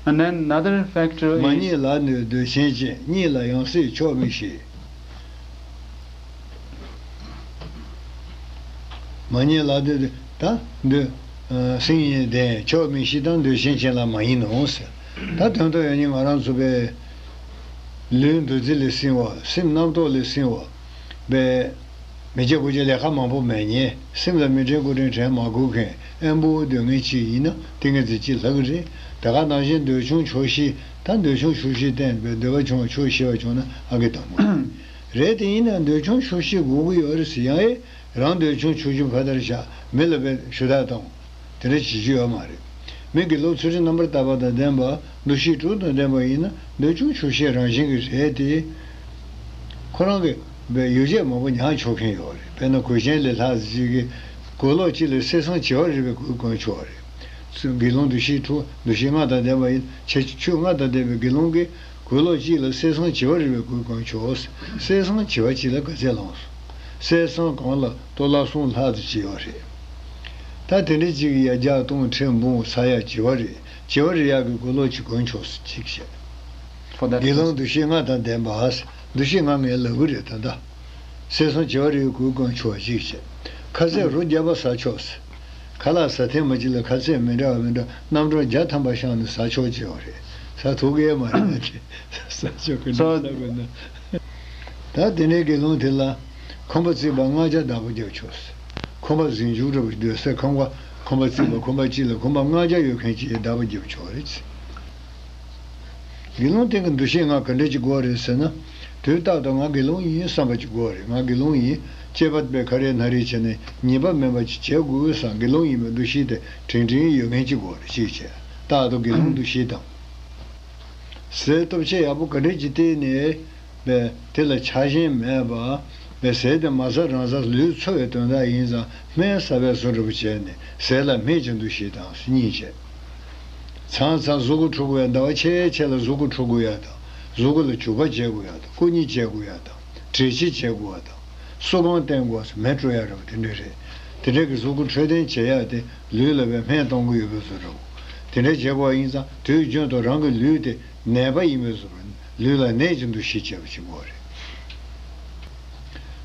And then another factor is མ་རྙེད་ལ་ནི་འདོད་ཆེན་ཅན། རྙེད་ལ་ཡང་སྲིད་ཆོག་མི་ཤེས། མ་རྙེད་ལ་འདོད་ད་འདོད། སེམས་ཉིད་ལྡན་ཆོག་མི་ཤེས་དང་འདོད་ཆེན་ཅན་ལ་མ་ཡིན་ནོ་ཟེར། ད་དོན་དུ་ཡང་ནི་ང་རང་ཚོ་པའི་ལུས་འདོད་སྲེད་ལས་སིམ་པ། སེམས་རྣམ་རྟོག་ལས་སིམ་པ། པའི་ མི་བྱེད་དགུ་བྱེད་ལས་ཀ་མང་པོ་མེད་མཁན། སེམས་ལ་མི་དྲན་དགུ་དྲན་དྲན་མ་དགོས་མཁན། ཨེན་པོ་འདོད་མཁན་ཅིག་ཡིན་ན་ཏིང་ངེ་འཛིན་གཅིག་ལྷག་གི་རེད། དེ་ག་ནང་བཞིན་འདོད་ཆུང་ཆོག་ཤེས། ད་འདོད་ཆུང་ཆོག་ཤེས་བསྟེན་པའི་འདོད་པ་བྱུང་ཆོག་ཤེས་པ་བྱུང་ན་ཨ་གི་དང་པོ་རེད། དེ་ཡིན་ན་འདོད་ཆུང་ཆོག་ཤེས་དགོས་ཀྱི་ཡོད་རེད་ཟེར་ཡང་ཨེ། རང་འདོད་ཆུང་ཆོག་ཆུང་ཕ་མཐར་བཞག་མི་ལ་བས་ཞུ་དག་བཏང་། དེ་འདྲ་བྱེད་རྒྱུ་ཡོད་མ་རེད། མི་དགེ་སློང་ཚུལ་ཁྲིམས་རྣམ་པར་དག་པ་དང་ལྡན་པ། འདུ་ཤེས་དྲུག་དང་ལྡན་པ་ཡིན་ན་འདོད་ཆུང་ཆོག་ཤེས་རང་བཞིན་གྱིས་རེད་དེ། ཁོ་རང་གི་བས་ཡོ་བྱད་མང་པོ་ཉར་ཆོག་མཁན་ཡོད་རེད། དཔེར་ན་གོས་ཆེན་ལས་ལྷག་ཅིག་གིས་གོས་ལོག་གཅིག་ལ་གསེར་སྲང་བྱེ་བ་རི་བའི་གོས་གོན་ཆོག་རེད། དགེ་སློང་འདུ་ཤེས་དྲུག་འདུ་ཤེས་ལྔ་དང་ལྡན་པ་ཡིན་ཆེ་ཆོས་ལྔ་དང་ལྡན་པའི་དགེ་སློང་གིས། གོས་ལོག་གཅིག་ལ་གསེར་སྲང་བྱེ་བ་རི་བའི་གོས་གོན་ཆོག་གསེར་སྲང་བྱེ་བ་གཅིག་ལ་ག་ཚད་ལོངས་སོང་། གསེར་སྲང་གང་ལ་ཏོ་ལ་གསུམ་ལྷག་ཏུ་ཅིག་ཡོད་རེད། ད་དེ་འདྲ་གཅིག་གི་ཡ་རྒྱག་གཏོང་ཁྲིམས་འབུང་ས་ཡ་བྱེ་བ་རི་བྱེ་བ་རི་ཡག་གི་གོས་ལོག་ཅིག་གོན་ཆོག་གཅིག་བྱས། ཁོ་ད་དགེ་སློང་འདུ་ཤེས་ལྔ་དང་ལྡན་པ། འདུ་ཤེས་ལྔ་ངས་ལབ་གི་རེད་ད་ལྟ། གསེར་སྲང་བྱེ་བ་རི་བའི་གོས་གོན་ཆོག་གཅིག་བྱས། ཁ་ཟས་རོ་བརྒྱ་པ་ཟ་ཆོག་ཁ་ལག་ཟ་ཐེངས་མ་གཅིག་ལ་ཁ་ཟས་མི་འདྲ་བ་མི་འདྲ་རྣམ་གྲངས་བརྒྱ་ཐམ་པ་བཤམས་ནས་ཟ་ཆོག་ཅེས་པ་རེད། ཟ་ཐུབ་ཀྱི་མ་རེད་དེ། ཟ་ཆོག་གི་འདུག་ཟ་དགོས་ན། ད་དེ་ནས་དགེ་སློང་དེ་ལ་ཁང་པ་བརྩིགས་པ་ལྔ་བརྒྱ་བདག་པོ་རྒྱབ་ཆོག་ཁང་པ་འཛིན་སྐྱོང་འདྲ་བོ་སྡོད་སའི་ཁང་པ་ཁང་པ་བརྩིགས་པ་ཁང་པ་གཅིག་ལ་ཁང་པ་ལྔ་བརྒྱ་ཡོད་མཁན་ཅིག་བདག་པོ་རྒྱབ་ཆོག་རེད། དགེ་སློང་དེ་གི་འདུ་ཤེས་ལྔ་ག་འདྲ་ཅིག་དགོས་རེད་ཟེར་ན། དུས་རྟག་ཏུ་ང་དགེ་སློང་ཡིན་བསམ་པ་ཅིག་དགོས་རེད། ང་དགེ་སློང་ཡིན། སྐྱེས་པ་པའི་ཁ་རེ་ན་རེ་བྱས་ནས་ཉེས་པ་མེད་པ་ཅིག་བྱེད་དགོས་བསམ་དགེ་སློང་ཡིན་པའི་འདུ་ཤེས་དེ་དྲན་དྲན་ཡོད་མཁན་ཅིག་དགོས་རེད་ཅེས་བྱས། རྟག་ཏུ་དགེ་སློང་འདུ་ཤེས་དང་། ཟས་སྟོབས་ཆེ་ཡག་པོ་ག་འདྲ་ཅིག་བསྟེན་ནས། པས་དེ་ལ་ཆགས་ཞེན་མེད་པ། པས་ཟས་དེ་མ་ཟ་རང་ཟ་ལུས་འཚོ་བའི་དོན་དག་ཡིན་ཙང་སྨན་ཟ་བའི་བཟོ་འདྲ་པོ་བྱས་ནས་ཟས་ལ་སྨན་གྱི་འདུ་ཤེས་དང་གཉིས་བྱས། མཚམས་མཚམས་གཟུགས་པོ་འཁྲུ་དགོས་ཡ་ཟླ་བ་ཕྱེད་ཕྱེད་ལ་གཟུགས་པོ་འཁྲུ་དགོས་ཡ་དང་གཟུགས་པོ་ལ་བྱུག་པ་བྱེད་དགོས་ཡ་དང་སྐུ་མཉེ་བྱེད་དགོས་ཡ་དང་དྲི་ཕྱི་བྱེད་དགོས་ཡ་དང་སོ་སྒང་བསྟེན་དགོས་སུ་མེ་སྤྲོ་ཡ་རབ་དེ་འདྲ་རེད། དེ་འདྲ་གི་གཟུགས་པོ་འཕྲོད་བསྟེན་བྱེད་ཡ་དེ་ལུས་ལ་བའི་སྨན་གཏོང་གི་ཡོད་པའི་བཟོ་འདྲ་པོ། དེ་འདྲ་བྱེད་དགོས་ཡ་ཡིན་ཙང་དུས་རྒྱུན་དུ་རང་གི་ལུས་དེ། ནད་པ་ཡིན་པའི་བཟོ་འདྲ་ལུས་ལ་ནད་ཀྱི་འདུ་ཤེས་བྱས་པ་ཞིག་དགོས་རེད།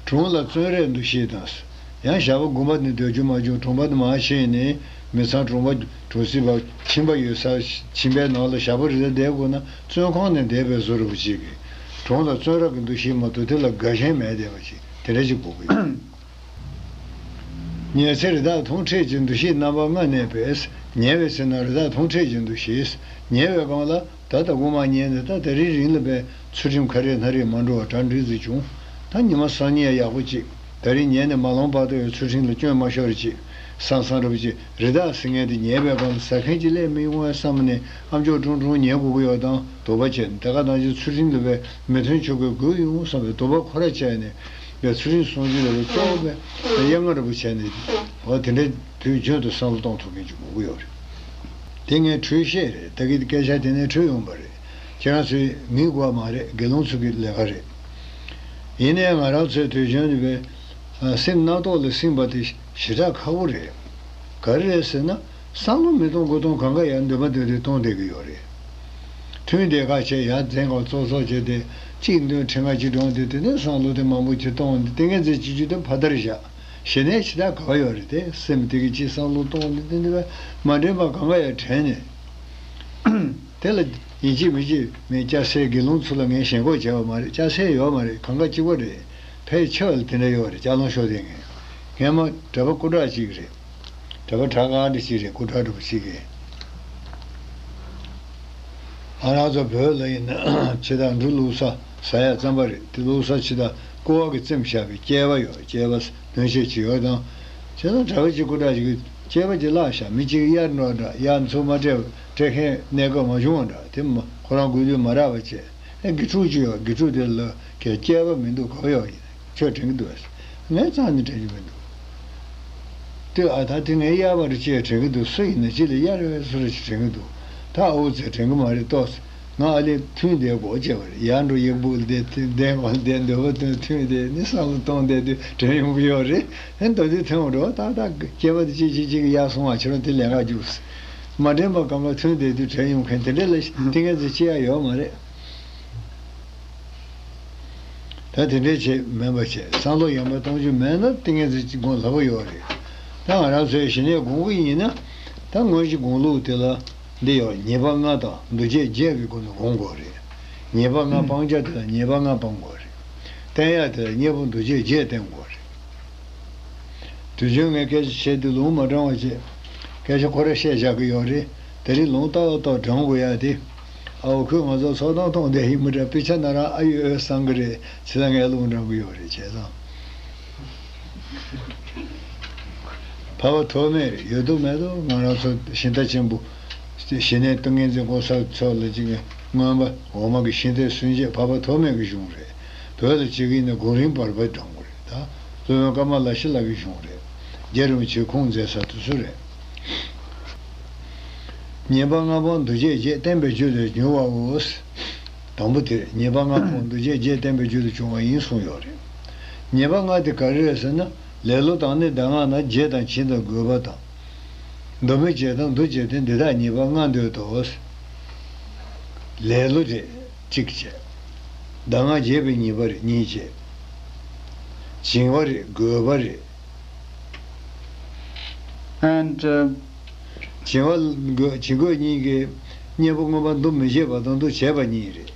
གྲོང་ལ་བཙོན་རའི་འདུ་ཤེས་དང་། ཡང་ཞག་པོ་དགོན་པ་ནས་སྡོད་རྒྱུ་མ་བྱུང་གྲོང་པ་དུ་མར་ཕྱིན་ནས་མི་ཚང་གྲོང་པ་གྲོང་གསེབ་པ་ཁྱིམ་པ་ཡོད་ས་ཁྱིམ་པའི་ནང་ལ་ཞག་པོ་རེ་ཟ་བསྡད་དགོས་ན་བཙོན་ཁང་ནས་བསྡད་པའི་བཟོ་འདྲ་པོ་ཅིག་གིས་གྲོང་ལ་བཙོན་ར་གི་འདུ་ཤེས་མ་གཏོགས་དེ་ལ་དགའ་ཞེན་མེད་བསྡད་པ་ཅིག་དེ་འདྲ་ཅིག་དགོས་ཀྱི་ཡོད། ཉལ་ཚེ་རི་དྭགས་མཐོང་འཕྲད་ཀྱི་འདུ་ཤེས་རྣམ་པ་ལྔ་གནས་པས། ཉལ་བའི་ཚེ་ན་རི་དྭགས་མཐོང་འཕྲད་ཀྱི་འདུ་ཤེས། ཉལ་བའི་སྒང་ལ་ད་ལྟ་དབུ་མ་ཉལ་ནས་ད་དེ་རིང་རིང་ལ་བས་ཚུལ་ཁྲིམས་ཁ་རེ་ན་རེ་མ་འགྲོ་བ་གྲ་འགྲིག་ཙམ་བྱུང་། ད་ཉི་མ་སང་ཉིན་ཡག་པོ་ཅིག་ད་རིང་ཉལ་ནས་མ་ལངས་བར་དུ་ཡང་ཚུལ་ཁྲིམས་ལ་སྐྱོན་མ་ཤོར་ཅིག་བསམ་བསམ་འདྲ་པོ་ཅིག་རི་དྭགས་ཟེར་མཁན་དེ་ཉལ་བའི་སྒང་ལ་ཟ་མཁན་ཅིག་སླེབས་མི་ཡོང་བས་བསམ་ནས་ཨ་མཆོག་ཀྲུང་ཀྲུང་ཉལ་དགོས་ཀྱི་ཡོད་དང་དོགས་པ་བྱས་ནས་དེ་ག་ནང་བཞིན་ཚུལ་ཁྲིམས་ལ་བས་མི་མཐུན་ཕྱོགས་ཀྱི་དགོས་ཡོང་བསམ་པའི་དོགས་པ་ཁོ་ར་བྱས་ནས། ཡང་ཚུལ་ཁྲིམས་སྲུང་རྒྱུ་ལ་ལ་གཙོ་བོ་དཔེ་དབྱངས་རྔ་འདྲ་པོ་བྱས་ནས་འོ་དེ་འདྲའི་དུས་རྒྱུན་དུ་བསམ་བློ་གཏོང་ཐུབ་མཁན་ཅིག་དགོས་ཀྱི་ཡོད་རེད། དེ་ངས་འཁྲུལ་བཤད་རེད། ད་གི་སྐད་ཆ་དེ་ནས་འཁྲུལ་ཡོང་པ་རེད། ཁྱེད་རང་ཚོས་ངའི་དགོས་པ་མ་རེད། དགེ་སློང་ཚོ་གི་ལས་ཀ་རེད། ཡིན་ནའི་ང་རང་ཚོའི་དུས་རྒྱུན་དུ་བས་སེམས་རྣམ་རྟོག་ལ་སིམ་པ་དེ་ཞེ་དྲག་ཁག་པོ་རེད། ག་རེ་རེད་ཟེར་ན། བསམ་བློ་མི་གཏོང་དགོས་གཏོང་གང་ག་ཡང་འདོད་པ་འདོད་དེ་གཏོང་བསྡད་ཀྱི་ཡོད་རེད། ཐུན་དེ་ཁ་ཆེ་ཡར་འཛིན་གང་ཙོག་ཙོག་བྱས་ཏེ་གཅིག་འདོན་ཁྲི་ལྔ་གཅིག་སྒྲོན་ཏེ་དེ་ནས་བསམ་བློ་དེ་མང་པོ་ཅིག་གཏོང་སྟེ་ཏིང་ངེ་འཛིན་བྱེད་རྒྱུ་དེ་ཕ་མཐར་བཞག་ཞེ་ནས་ཇི་ལྟར་ག་བ་ཡོད་རེད་དེ་སེམས་དེ་གི་ཅིག་བསམ་བློ་གཏོང་སྟེ་དེ་འདི་བས་མ་དྲན་པ་གང་ག་ཡང་དྲན་ནས། དེ་ལ་ཡིན་གཅིག་མིན་གཅིག་མི་སྐྱ་སའི་དགེ་སློང་ཚོ་ལ་ངས་ཞེན་ཁོག་བྱས་པ་མ་རེད། སྐྱ་སའི་ཡོད་མ་རེད། གང་ག་གཅིག་པ་རེད། ཕལ་ཆེ་བ་ལ་དེ་འདྲ་ཡོད་རེད། སྐྱ་ལོང་ཤོར་དེ་ངས་ངས་མ་གྲྭ་པ་སྐུ་དྲག་ཅིག་རེད། གྲྭ་པ་དྲག་ག་འདྲ་ཞིག་རེད། སྐུ་དྲག་འདྲ་པོ་ཞིག་གིས། ང་རང་ཚོ་བོད་ལ་ཡིན་ན་ཕྱི་དང་འབྲུ་བླུགས་ས་ཟ་ཡ་རྩམ་པ་རེད། དེ་བླུགས་ས་ཕྱི་དང་ཀོ་བ་གི་རྩེ་མོ་བཞག་པའི་སྐྱེས་པ་ཡོད། སྐྱེས་པ་སྣོན་ཆས་ཅིག་ཡོད་དང་། བྱས་ཙང་གྲྭ་པ་གཅིག་སྐུ་དྲག་ཅིག་གིས་སྐྱེས་པ་ཅིག་བརླགས་ཤག་མི་གཅིག་གཡར་འགྲོ་འདྲ། ཡར་ཚུར་མ་སྤྲད་སྤྲད་མཁན་གནས་སྐབས་མ་བྱུང་བ་འདྲ། དེ་མ་ཁོ་རང་དགོས་དུས་མ་རག་པ་བྱས། ཨེ་དགེ་ཕྲུག་ཅིག་ཡོད། དགེ་ཕྲུག་དེ་ལ་གས་སྐྱེས་པ་མི་འདུག་ག་པར་ཡོད་ཡིན། ཁྱོད་དྲན་གྱི་འདུག་ཨེ། ངས་རྩ་ནས་དྲན་གྱི་མི་འདུག་དེ་ཨ་ད་དེ་ངས་གཡར་བ་རེད་ཅེས་དྲན་གྱི་འདུག་སུ་ཡིན་ན་ཅི་ལ་གཡར་བས་སུ་རེད་ཅེས་དྲན་གྱི་འདུག་ད་ཨོ་ཙེ་དྲན་གྱི་མ་རེད་ཏོ། ང་ཨ་ལས་ཐུན་དེ་སྒོ་བྱས་པ་རེད། ཡར་འགྲོ་ཡག་པོ་བསྡད་དེ་བསྡད་གོ་བསྡད་འདོད་པ་དོན་ཐུན་དེ་ནི་བསམ་བློ་གཏོང་བསྡད་དུས་དྲན་ཡོང་གི་ཡོད་རེད། ཨེ་མདོ་དུས་ཐུན་འགྲོ་ཏག་ཏག་སྐྱེས་པ་དེ་གཅིག་གཅིག་གཅིག་གི་གཡར་སོང་བ་ཕྱི་རོ་དེ་ལས་ཀ་རྒྱུགས། མ་དྲན་པ་གང་ག་ཐུན་བསྡད་དུས་དྲན་ཡོང་མཁན་དེ་འདྲ་ལ་ཏིང་ངེ་འཛིན་སྐྱེ་ཡ་ཡོད་མ་རེད། ད་དེ་འདྲའི་བྱེད་མེད་པ་བྱས་བསམ་བློ་ཡང་མ་གཏོང་རྒྱུ་མེད་ན་ཏིང་ངེ་འཛིན་གྱི་སྒོམ་སླ་པོ་ཡོད་རེད། ད་ང་རང་ཚོའི་ཞི་གནས་སྒོམ་གྱི་ཡིན་ན། ད་དངོས་གཞི་སྒོམ་ལུགས་དེ་ལ་འདི་ཡོད། ཉེས་པ་ལྔ་དང་འདུ་བྱེད་བརྒྱད་ཀྱི་སྒོ་ནས་སྒོམ་དགོས་རེད། ཉེས་པ་ལྔ་སྤང་བྱ་དེ་ལ་ཉེས་པ་ལྔ་སྤང་དགོས་རེད། བསྟེན་ཡ་དེ་ལ་གཉེན་པོ་འདུ་བྱེད་བརྒྱད་བསྟེན་དགོས་རེད། དུས་རྒྱུན་ངས་སྐད་ཆ་བཤད་དུས་ལུང་མ་དྲང་བ་བྱས། སྐད་ཆ་ཁོ་ར་བཤད་བཞག་གི་ཡོད་རེད། དེ་རིང་ལུང་ཏག་ཏག་དྲང་དགོས་ཡ་དེ། ཨ་འོ་ཁོས་ང་ཚོ་ཚོགས་གཏམ་གཏོང་བསྡད་ཡིན་མི་འདྲ། དཔེ་ཆ་ན་རང་ཨ་ཡོད་ཨོ་བསམ་གི་རེད། བྱས་ཙང་ངས་ལུང་དྲང་གི་ཡོད་རེད། བྱས་ཙང་འཕགས་པ་ཐོགས་མེད་རེད། ཡོད་དོ་མེད་དོ་ང་རང་ཚོ་ཤིང་རྟ་ཆེན་པོ་ཞི་གནས་ཏིང་ངེ་འཛིན་གོང་ས་མཆོག་ལ་གཅིག་གི་མངོན་པ་འོག་མ་གི་ཤིང་རྟའི་སྲུང་བྱེད་འཕགས་པ་ཐོགས་མེད་ཀྱི་གཞུང་རེད། བོད་ལ་གཅིག་ཡིན་ན་གོ་རིམ་བར་པ་དྲང་དགོས་རེད། ད་སློབ་དཔོན་ཀ་མ་ལ་ཤཱི་ལ་གི་གཞུང་རེད། རྒྱལ་རིན་པོ་ཆེས་ཁུངས་མཛད་ས་དེ་ཚོ་རེད། ཉེས་པ་ལྔ་པོ་འདུ་བྱེད་བརྒྱད་བསྟན་པའི་རྒྱུ་ལས་ཉོ་བའོ། དང་པོ་དེ་རེད། ཉེས་པ་ལྔ་པོ་འདུ་བྱེད་བརྒྱད་བསྟན་པའི་རྒྱུ་ལས་བྱུང་བ་ཡིན་གསུངས་ཡོད་རེད། ཉེས་པ་ལྔ་དེ་ག་རེ་རེད་ཟེར་ན། ལེ་ལོ་དང་ནི་གདམས་ངག་རྣམས། བརྗེད་དང་བྱིང་དང་རྒོད་པ་དང་། འདུ་མི་བྱེད་དང་འདུ་བྱེད་དེ། འདི་དག་ཉེས་པ་ལྔ་འདོད་དོ། ལེ་ལོ་རེད། གཅིག་བྱས། གདམས་ངག་བརྗེད་པའི་ཉེས་པ་རེད། གཉིས་བྱས། བྱིང་བ་རེད། རྒོད་པ་རེད། And uh, བྱིང་བ་རྒོད་བྱིང་རྒོད་གཉིས་ཀྱི་གཉེན་པོ་མངོན་པ་འདུ་མི་བྱེད་པ་དང་འདུ་བྱེད་པ་གཉིས་རེད།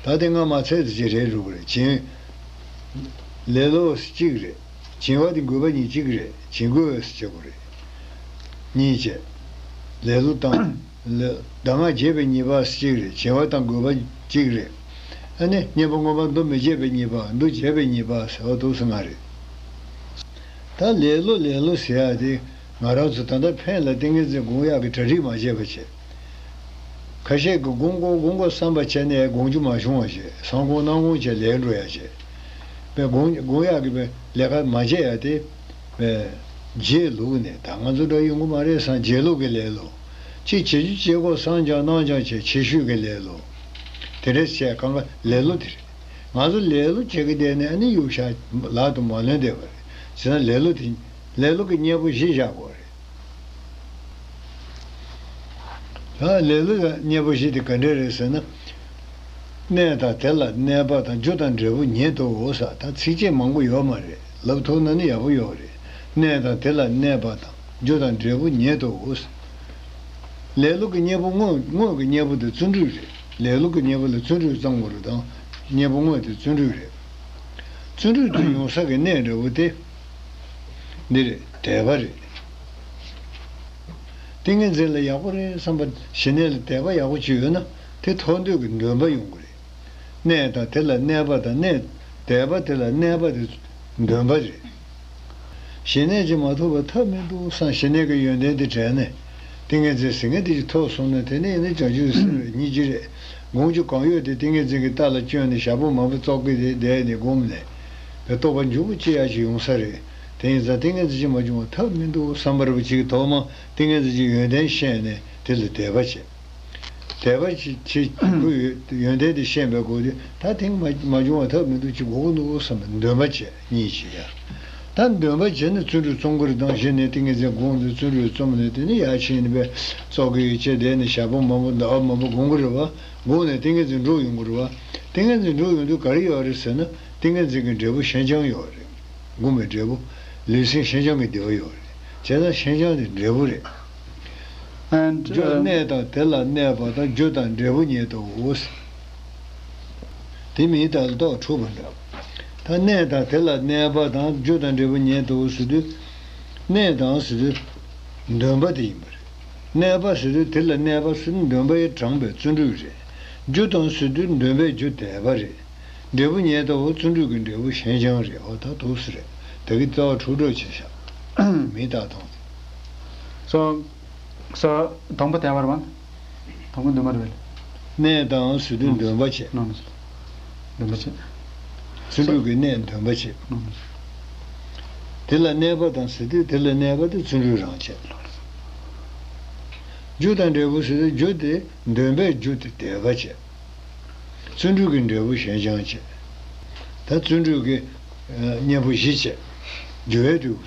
ད་དེ་སྔ་མ་ཚད་དུ་ཅི་རེད་རུག་རེད། བྱིང་། ལེ་ལོ་གཅིག་རེད། བྱིང་བ་དེ་རྒོད་པ་གཉིས་གཅིག་རེད། བྱིང་རྒོད་ཟེར་བྱེད་དགོས་རེད། གཉིས་བྱས། ལེ་ལོ་དང་། ལེ། གདམས་ངག་བརྗེད་པའི་ཉེས་པ་གཅིག་རེད། བྱིང་བ་དང་རྒོད་པ་གཅིག་རེད། ཨ་ནི་གཉེན་པོ་མངོན་པ་འདུ་མི་བྱེད་པའི་ཉེས་པ། འདུ་བྱེད་པའི་ཉེས་པ་ཟེར་བ་དུ་སུ་ང་རེད། ད་ལེ་ལོ་ལེ་ལོ་ཟེར་ཡ་དེ་ང་རང་ཚོ་ད་ལྟ་ཕན་ལ་ཏིང་ངེ་འཛིན་སྒོམ་ཡག་གི་གྲ་སྒྲིག་མ་བྱས་པ་བྱས། ཁ་ཤས་ཀྱིས་སྒོམ་དགོས་སྒོམ་དགོས་བསམ་པ་བྱས་ནས་སྒོམ་རྒྱུ་མ་བྱུང་བ་བྱས། སང་དགོང་གནངས་དགོང་བྱས་ལས་འགྲོ་ཡ་བྱས། པས་སྒོམ་སྒོམ་ཡག་གི་པས་ལས་ཀ་མ་བྱས་ཡ་དེ། པས་བརྗེད་ལུགས་ནས་ད་ང་ཚོ་འདྲ་ཡོང་གི་མ་རེད་བསམ་བརྗེད་ལུགས་ཀྱི་ལེ་ལོ། གཅིག་བྱེད་རྒྱུ་བྱེད་དགོས་བསམ་ཀྱང་གནང་ཀྱང་བྱས་ཆེ་ཤོས་ཀྱི་ལེ་ལོ། དེ་འདྲ་བྱས་གང་ག་ལེ་ལོ་དེ་རེད། ང་ཚོ་ལེ་ལོ་བྱེད་ཀྱི་བསྡད་ནས་ཨ་ནི་གཡུག་བཞག་ལག་ཏུ་མ་ལོན་བསྡད་པ་རེད། བྱས་ཙང་ལེ་ལོ་དེ་ལེ་ལོ་གི་གཉེན་པོ་བཞི་བཞག་དགོས་རེད། ད་ལེ་ལོ་ལ་གཉེན་པོ་བཞི་དེ་ག་འདྲ་རེད་ཟེར་ན། གནས་དང་དེ་ལ་གནས་པ་དང་། རྒྱུ་དང་འབྲས་བུ་ཉིད་དོ་ཟེར། ད་ཚིགས་བཅད་མང་པོ་ཡོད་མ་རེད། ལབ་ཐུབ་ན་ནི་ཡག་པོ་ཡོད་རེད། གནས་དང་དེ་ལ་གནས་པ་དང་། རྒྱུ་དང་འབྲས་བུ་ཉིད་དོ་ཟེར། ལེ་ལོ་གི་གཉེན་པོ་དངོས་དངོས་ཀྱི་གཉེན་པོ་དེ་བརྩོན་འགྲུས་རེད། ལེ་ལོ་གི་གཉེན་པོ་ལ་བརྩོན་འགྲུས་བརྩམ་དགོས་རེད་དང་། གཉེན་པོ་དངོས་དེ་བརྩོན་འགྲུས་རེད། བརྩོན་འགྲུས་དེ་ཡོང་ས་གི་གནས་འདྲ་བོ་དེ། འདི་རེད། དད་པ་རེད། ཏིང་ངེ་འཛིན་ལ་ཡག་པོ་རེད་བསམ་པ། ཞི་གནས་ལ་དད་པ་ཡག་པོ་ཅིག་ཡོད་ན་དེ་ཐོབ་འདོད་ཀྱི་འདུན་པ་ཡོང་གི་རེད། གནས་དང་དེ་ལ་གནས་པ་དང་། གནས། དད་པ་དེ་ལ་གནས་པ་དེ་འདུན་པ་རེད། ཞི་གནས་ཀྱིས་མ་ཐུབ་པ་ཐབས་མི་འདུག་བསམ། ཞི་གནས་ཀྱི་ཡོན་ཏན་དེ་དྲན་ནས། ཏིང་ངེ་འཛིན་ཟེར་མཁན་དེ་ཅིག་ཐོབ་སོང་ན་དེ་ནས་ནི་བྱང་ཆུབ་སེམས་རེད། སྙིང་རྗེ་རེད། སྒོམ་རྒྱུ་གང་ཡོད་དེ་ཏིང་ངེ་འཛིན་གྱི་རྟ་ལ་བསྐྱོན་ནས་ཞག་པོ་མང་པོ་ཙོག་གེ་དེ་བསྡད་ནས་སྒོམ་ནས། དེ་རྟོགས་པ་འཇུག་པོ་ཅི་ཡག་ཅིག་ཡོང་ས་རེད། དེ་ཡིན་ཙང་ཏིང་ངེ་འཛིན་གྱིས་མ་བྱུང་བ་ཐབས་མི་འདུག་བསམ་པ་རེད་པ། ཅིག་ཐོག་མ་ཏིང་ངེ་འཛིན་གྱི་ཡོན་ཏན་ཤེས་ནས་དེ་ལ་དད་པ་བྱེད། དད་པ་ཅིག་ཅིག་ཁོ་ཡོད་ཡོན་ཏན་དེ་ཤེས་པའི་སྒོ་དེ་ད་ཐེངས་མ་མ་བྱུང་བ་ཐབས་མི་འདུག་ཅིག་དགོས་ཀྱི་འདུག་བསམ་པའི་འདུན་པ་བྱེད། གཉིས་བྱེད་ཡ། ད་འདུན་པ་བྱས་ནས་བརྩོན་འགྲུས་རྩོམ་དགོས་རེད། དང་གཞི་ནས་ཏིང་ངེ་འཛིན་དགོངས་ཏེ་བརྩོན་འགྲུས་རྩོམ་ནས་དེ་ནས་ཡར་ཕྱིན་ནས་པས་ཙོག་གེ་ཡོད་ཅེས་བསྡད་ནས་ཞག་པོ་མང་པོ་ཟླ་བ་མང་པོ་སྒོམ་གྱི་རེད་བ། སྒོམ་ནས་ཏིང་ངེ་འཛིན་འགྲུབ་ཡོང་གི་རེད་བ། ཏིང་ངེ་འཛིན་འགྲུབ་ཡོང་དུས་ག་རེ་ཡོད་རེད་ཟེར་ན། ཏིང་ངེ་འཛིན་གྱི་འབྲས་བུ་ཞན་ཆང་ཡོད་རེད། སྒོམ་པའི་འབྲས་བུ། ལུས་སེམས་ཞན་ཆང་གི་བདེ་བ་ཡོད་རེད། བྱས་ཙང་ཞན་ཆང་དེ་འབྲས་བུ་རེད། And རྒྱུ་uh, གནས་དང་དེ་ལ་གནས་པ་དང་། རྒྱུ་དང་འབྲས་བུ་ཉིད་དོ། དེ་མིང་དང་ལྡོག་འཁྲུལ་པ་འདྲ། ད་གནས་དང་དེ་ལ་གནས་པ་དང་། རྒྱུ་དང་འབྲས་བུ་ཉིད་དོ་ཟེར་དུས། གནས་དང་ཟེར་དུས། འདུན་པ་དེ་ཡིན་པ་རེད། གནས་པ་ཟེར་དུས་དེ་ལ་གནས་པ་ཟེར་ན་འདུན་པས་དྲངས་པའི་བརྩོན་འགྲུས་རེད། རྒྱུ་དང་ཟེར་དུས་འདུན་པའི་རྒྱུ་དད་པ་རེད། འབྲས་བུ་ཉིད་དོ། བརྩོན་འགྲུས་ཀྱི་འབྲས་བུ་ཞན་ཆང་རེད། འོ་ད་འདུག་སེ་རེད། ད་གི་རྩ་བ་འཁྲུག་འགྲོ་བྱེད་བཞག་མི་རྟག་སྟངས་དེ། སོ། སོ། དང་པོ་དད་པ་རེད་བ། དང་པོ་འདུན་པ་རེད་བ། གནས་དང་ཟེར་དུས་འདུན་པ་བྱེད། ནོ་ནོ། འདུན་པ་བྱེད། བརྩོན་འགྲུས་ཀྱི་གནས་འདུན་པ་བྱེད། ནོ་ནོ། དེ་ལ་གནས་པ་དང་ཟེར་དུས་དེ་ལ་གནས་པ་དེ་བརྩོན་འགྲུས་རང་བྱེད། རྒྱུ་དང་འབྲས་བུ་ཟེར་དུས་རྒྱུ་དེ་འདུན་པའི་རྒྱུ་དེ་དད་པ་བྱེད། བརྩོན་འགྲུས་ཀྱི་འབྲས་བུ་ཞན་ཆང་བྱེད། ད་བརྩོན་འགྲུས་ཀྱི་གཉེན་པོ་བཞི་བྱེད། སྦྱོར་བའི་དུས།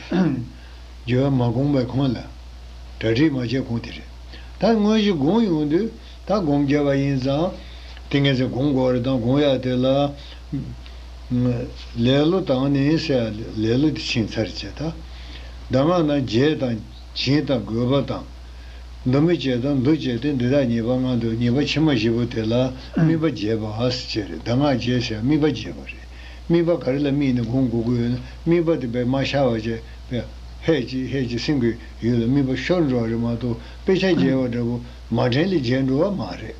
སྦྱོར་བ་མ་བསྒོམས་པའི་གོང་ལ། གྲ་སྒྲིག་མ་བྱས་གོང་དེ་རེད། ད་དངོས་གཞི་སྒོམ་ཡོང་དུས་ད་སྒོམ་རྒྱབ་པ་ཡིན་ཙང་། ཏིང་ངེ་འཛིན་སྒོམ་དགོས་རེད། དང་སྒོམ་ཡག་དེ་ལ། ལེ་ལོ་དང་ནི་ཟེར་ཡ་ལེ་ལོ་དེ་ཕྱིན་ཚར་བྱས་ད། གདམས་ངག་རྣམས་བརྗེད་དང་བྱིང་དང་རྒོད་པ་དང་། འདུ་མི་བྱེད་དང་འདུ་བྱེད་དེ། འདི་དག་ཉེས་པ་ལྔ་འདོད། ཉེས་པ་ཕྱི་མ་བཞི་པོ་དེ་ལ་དམིགས་པ་བརྗེད་པ་ཟེར་བྱས་རེད། གདམས་ངག་བརྗེད་ཟེར་དམིགས་པ་བརྗེད་པ་རེད། དམིགས་པ་ག་རེ་ལ་དམིགས་ནས་སྒོམ་དགོས་ཀྱི་ཡོད་ན། དམིགས་པ་དེ་དཔེ་མ་ཤར་བ་བྱས་པས་ཧད་ཅིག་ཧད་ཅིག་སེམས་ཀྱི་ཡུལ་ལ་དམིགས་པ་ཤོར་འགྲོ་བ་རེད་མ་གཏོགས། དཔེ་ཆ་མཇལ་བ་འདྲ་པོ་མ་དྲན་ལས་མཇལ་འགྲོ་བ་མ་རེད།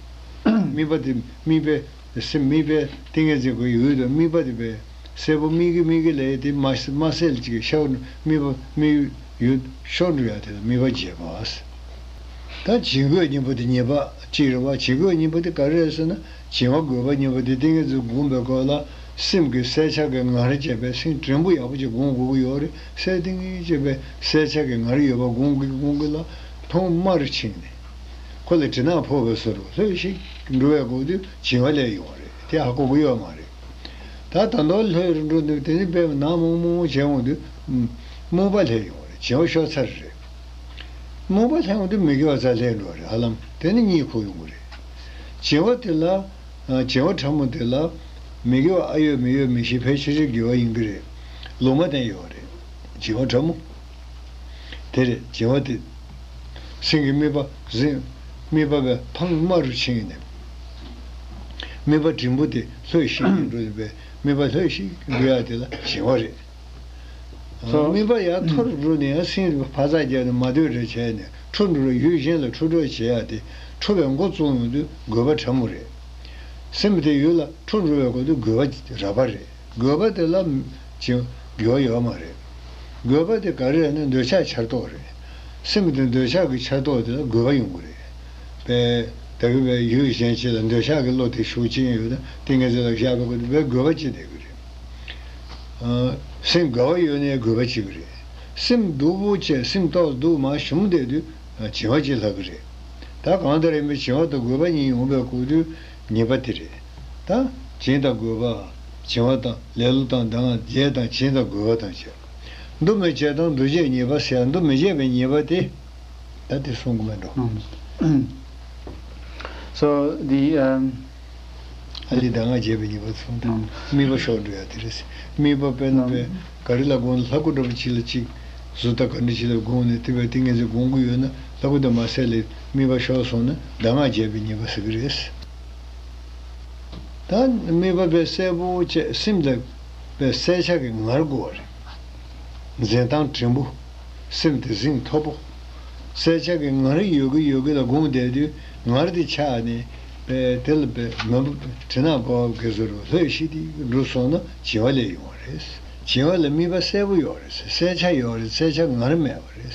དམིགས་པ་དེ་དམིགས་པའི་སེམས་དམིགས་པའི་ཏིང་ངེ་འཛིན་གྱི་ཡུལ་དུ་དམིགས་པ་དེ་དཔེ་གསལ་པོ་དམིགས་ཀྱི་དམིགས་ཀྱི་ལས་དེ་མ་མ་གསལ་ཅིག་ཤར་དམིགས་པ་དམིགས་ཡུལ་ཤོར་འགྲོ་ཡ་དེ་ལ་དམིགས་པ་བྱེད་པ། ད་བྱིང་རྒོད་གཉིས་པོ་དེ་ཉེས་པ་གཅིག་རེད་བ། བྱིང་རྒོད་གཉིས་པོ་དེ་ག་རེ་རེད་ཟེར་ན། བྱིང་བ་རྒོད་པ་གཉིས་པོ་དེ་ཏིང་ངེ་འཛིན་སྒོམ་པའི་སྐབས་ལ་སེམས་ཀྱི་གསལ་ཆ་གི་ངར་བྱས་པའི་སེམས་དྲན་པོ་ཡག་པོ་ཅིག་སྒོམ་དགོས་ཀྱི་ཡོད་རེད། གསལ་ཏིང་ངེ་བྱས་པའི་གསལ་ཆ་གི་ངར་ཡོད་པ་སྒོམ་གྱི་སྒོམ་གྱི་ལ་མཐོང་དམའ་རུ་ཕྱིན་ནས། ཁོ་ལ་གྲི་ནག་ཕོག་པའི་བཟོ་རུ་ལྷོད་ཞིག་འགྲོ་བའི་སྐབས་དུས་བྱིང་བ་སླེབས་ཡོང་བ་རེད། དེ་ཧ་གོ་གི་ཡོད་མ་རེད། ད་ད་དུང་ལྷོད་རུ་འགྲོ་དུས་དེ་ནི་དཔེ་ནག་མོག་མོག་བྱས་འོང་དུས་རྨུགས་པ་སླེབས་ཡོང་བ་རེད། བྱིང་བ་ཤོར་ཚར་རེད། རྨུགས་པ་སླེབས་འོང་དུས་མི་དགེ་བ་རྩ་སླེབས་འགྲོ་བ་རེད། ཧ་ལམ་དེ་ནི་གཉིད་ཁུག་ཡོང་གི་རེད། བྱིང་བ་དེ་ལ་བྱིང་བ་ཕྲ་མོ་དེ་ལ་མི་དགེ་བ་ཨ་ཡོད་མི་ཡོད་མི་ཤེས། ཕལ་ཆེར་དགེ་བ་ཡིན་གྱི་རེད། ལུང་མ་བསྟན་ཡོད་རེད། བྱིང་བ་ཕྲ་མོ། དེ་རེད། བྱིང་བ་དེ། སེམས་ཀྱི་དམིགས་པ་ཟིན། དམིགས་པ་བས་ཕངས་དམའ་རུ་ཕྱིན་ནས། དམིགས་པ་འབྲིང་པོ་དེ་ལྷོད་ཤིག་འགྲོ་བཞིན་པའི་དམིགས་པ་ལྷོད་ཤིག་འགྲོ་ཡ་དེ་ལ་བྱིང་བ་རེད། སོ། དམིགས་པ་ཡར་མཐོ་རུ་འགྲོ་ནས་ཡང་སེམས་ཀྱི་འཕར་རྩ་རྒྱབ་ནས་མ་སྡོད་རེ་བྱས་ནས་འཕྲོ་འགྲོ་རུ་ཡུལ་གཞན་ལ་འཕྲོ་འགྲོ་བྱེད་ཡ་དེ་འཕྲོ་བའི་འགོ་བཙུགས་ཡོང་དུས་རྒོད་པ་ཕྲ་མོ་རེད། སེམས་དེ་ཡུལ་ལ་འཕྲོ་འགྲོ་བའི་སྐབས་དུ་རྒོད་པ་རགས་པ་རེད། རྒོད་པ་དེ་ལ་བྱིང་དགེ་བ་ཡོད་མ་རེད། རྒོད་པ་དེ་ག་རེ་རེད་ན་འདོད་ཆགས་འཆར་རྟོག་རེད། སེམས་དེ་འདོད་ཆགས་ཀྱི་འཆར་རྟོག་དེ་ལ་རྒོད་པ་ཡོང་གི་རེད། པས་ད་གི་བས་ཡུལ་གཞན་ཅིག་ལ་འདོད་ཆགས་ཀྱི་བློ་དེ་ཤུགས་ཆེན་ཡོད་ན་ཏིང་ངེ་འཛིན་ལ་བཞག་པའི་སྐབས་དུ་བས་རྒོད་པ་ཅིག་བསྡད་གི་རེད། ཨ། སེམས་དགའ་བ་ཡོད་ནའི་རྒོད་པ་ཅིག་རེད། སེམས་སྡུག་པོ་བྱས་སེམས་ཏོག་སྡུག་མ་ཞུམ་བསྡད་དུས་བྱིང་བ་ཅིག་ལྷག་གི་རེད། ད་གང་ལྟར་ཡིན་པའི་བྱིང་བ་དང་རྒོད་པ་གཉིས་ཡོང་བའི་སྐབས་དུས་ཉེས་པ་དེ་རེད། ད་བྱིང་དང་རྒོད་པ། བྱིང་བ་དང་ལེ་ལོ་དང་གདམས་ངག་བརྒྱད་དང་བྱིང་དང་རྒོད་པ་དང་བཅས། འདུ་མི་བྱེད་དང་འདུ་བྱེད་ཉེས་པ་ཟེར་ཡ་འདུ་མི་བྱེད་པའི་ཉེས་པ་དེ། ད་དེ་གསུང་གི་མེད་འགྲོ། ཨང་། So the, um, ཨ་ལི་གདམས་ངག་བརྒྱད་པའི་ཉེས་པ་གསུངས་ད། ཨང་། དམིགས་པ་ཤོར་འགྲོ་ཡ་དེ་རེད། དམིགས་པ་དཔེར་ན་ཨང་། དཔེ་ག་རེ་ལ་དགོངས་ལྷ་སྐུ་འདྲ་པོ་ཅིག་ལ་ཅིག་གཟུགས་ལྟ་ག་འདྲ་ཅིག་ལ་དགོངས་ནས་དེ་བས་ཏིང་ངེ་འཛིན་སྒོམ་གྱི་ཡོད་ན་ལྷ་སྐུ་དེ་མ་གསལ་ལས་དམིགས་པ་ཤོར་སོང་ན་གདམས་ངག་བརྒྱད་པའི་ཉེས་པ་ཟེར་གི་རེད། ད་དམིགས་པ་དཔེ་གསལ་པོ་བྱས་སེམས་ལ་དཔེ་གསལ་ཆ་གི་ངར་དགོས་པ་རེད། འཛིན་སྟངས་དྲན་པོ། སེམས་དེ་གཟེངས་མཐོ་པོ། གསལ་ཆ་གི་ངར་ཡོད་གི་ཡོད་གི་ལ་སྒོམ་བསྡད་དུས་ངར་དེ་ཆག་ནས་དཔེ་དེ་ལ་དཔེ་མོན་པ་དྲི་ནག་པོ་གི་བཟོ་རུ་ལྷོད་ཤིག་དེ་འགྲོ་སོང་ན་བྱིང་བ་སླེབས་ཡོང་བ་རེད། བྱིང་བ་ལ་དམིགས་པ་གསལ་པོ་ཡོད་རེད། གསལ་ཆ་ཡོད་རེད། གསལ་ཆ་ངར་མེད་པ་རེད།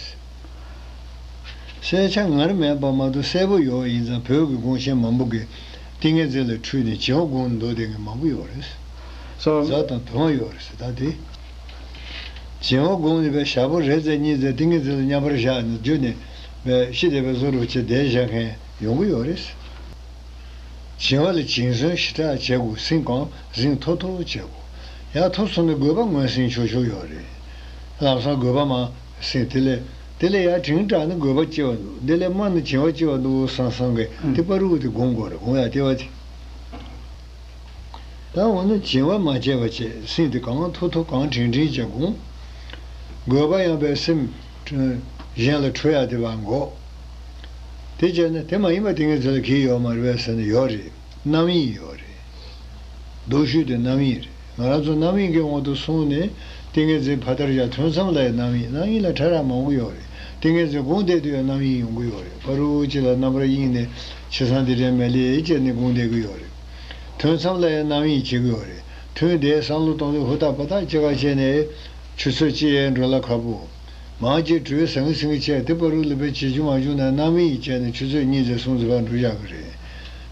གསལ་ཆ་ངར་མེད་པ་མ་གཏོགས་གསལ་པོ་ཡོད་ཡིན་ཙང་བོད་ཀྱི་དགོངས་བཞེད་མང་པོ་གིས་ཏིང་ངེ་འཛིན་ལ་འཁྲུལ་ནས་བྱིང་བ་སྒོམ་འདུག་བསྡད་མཁན་མང་པོ་ཡོད་རེད། So གཟའ་དང་དུ་མ་ཡོད་རེད་ཟེར་ད་དེ། བྱིང་བ་སྒོམ་ནས་པའི་ཞག་པོ་རེ་ཙམ་གཉིས་ཙམ་ཏིང་ངེ་འཛིན་ལ་མཉམ་པར་བཞག་ནས་རྒྱུ་ནས་པའི་ཤི་བསྡད་པའི་བཟོ་རུ་བྱེད་བསྡད་བཞག་མཁན་ཡོང་གི་ཡོད་རེད། བྱིང་བ་ལ་བྱིང་ཟོན་ཞེ་དྲག་བྱེད་དགོས། སེམས་གང་གཟེངས་མཐོ་མཐོ་བྱེད་དགོས། ཡར་མཐོ་སོང་ནས་རྒོད་པ་ངོས་ཟིན་ཆོག་ཆོག་ཡོད་རེད། ལམ་སང་རྒོད་པ་མ་ཟིན་དེ་ལས་དེ་ལས་ཡར་དྲན་དྲགས་ནས་རྒོད་པ་སྐྱེ་བ་འདུག་དེ་ལས་དམའ་ནས་བྱིང་བ་སྐྱེ་བ་འདུག་བསམ་བསམ་གི་དེ་བར་དུ་དེ་སྒོམ་དགོས་རེད། སྒོམ་ཡ་ལྟེ་བ་དེ། ད་འོ་ན་བྱིང་བ་མ་སྐྱེས་པ་བྱས་སེམས་དེ་གང་མཐོ་མཐོ་གང་དྲན་དྲན་བྱས་སྒོམ། རྒོད་པ་ཡང་པའི་སེམས་གཞན་ལ་འཁྲུལ་ཡ་དེ་བ་འགོག་དེ་བྱས་ན་དེ་མ་ཡིན་པ་དེ་ངའི་ཚེ་ལ་གལ་ཡོད་མ་རེད་པས་ཟེར་ན་ཡོད་རེད། རྣམ་གཡེང་ཡོད་རེད། སྡུག་ཤོས་དེ་རྣམ་གཡེང་རེད། ང་རང་ཚོ་རྣམ་གཡེང་གི་དབང་དུ་སོང་ནས་ཏིང་ངེ་འཛིན་ཕ་མཐར་བཞག་ཐུན་མཚམས་ལ་ཡང་རྣམ་གཡེང་། རྣམ་གཡེང་ལ་ཕྲ་རགས་མང་པོ་ཡོད་རེད། ཏིང་ངེ་འཛིན་སྒོམ་བསྡད་དུས་ཡང་རྣམ་གཡེང་ཡོང་གི་ཡོད་རེད། ཕ་རུ་ཅི་ལ་རྣམ་པར་གཡེང་ནས་ཕྱི་སང་དེ་འདྲའི་མེ་ལེ་བྱས་ནས་སྒོམ་བསྡད་ཀྱི་ཡོད་རེད། ཐུན་མཚམས་ལ་ཡང་རྣམ་གཡེང་བྱེད་ཀྱི་ཡོད་རེད། ཐུན་དེའི་བསམ་བློ་གཏོང་དུས་ཧུར་ཐག་པ་ཐག་ཅི་ག་བྱས་ནས་ཆུ་ཚོད་གཅིག་ཡས་འགྲོ་ལ་ཁག་པོ། མང་ཆེ་གྲོས་ཟང་ཟིང་བྱས་དེ་བར་དུ་ལ་དཔེ་བྱེད་རྒྱུ་མ་བྱུང་ན་རྣམ་གཡེང་བྱས་ནས་ཆུ་ཚོད་གཉིས་ཙམ་གསུམ་ཙམ་བར་འགྲོ་བཞག་གི་རེད།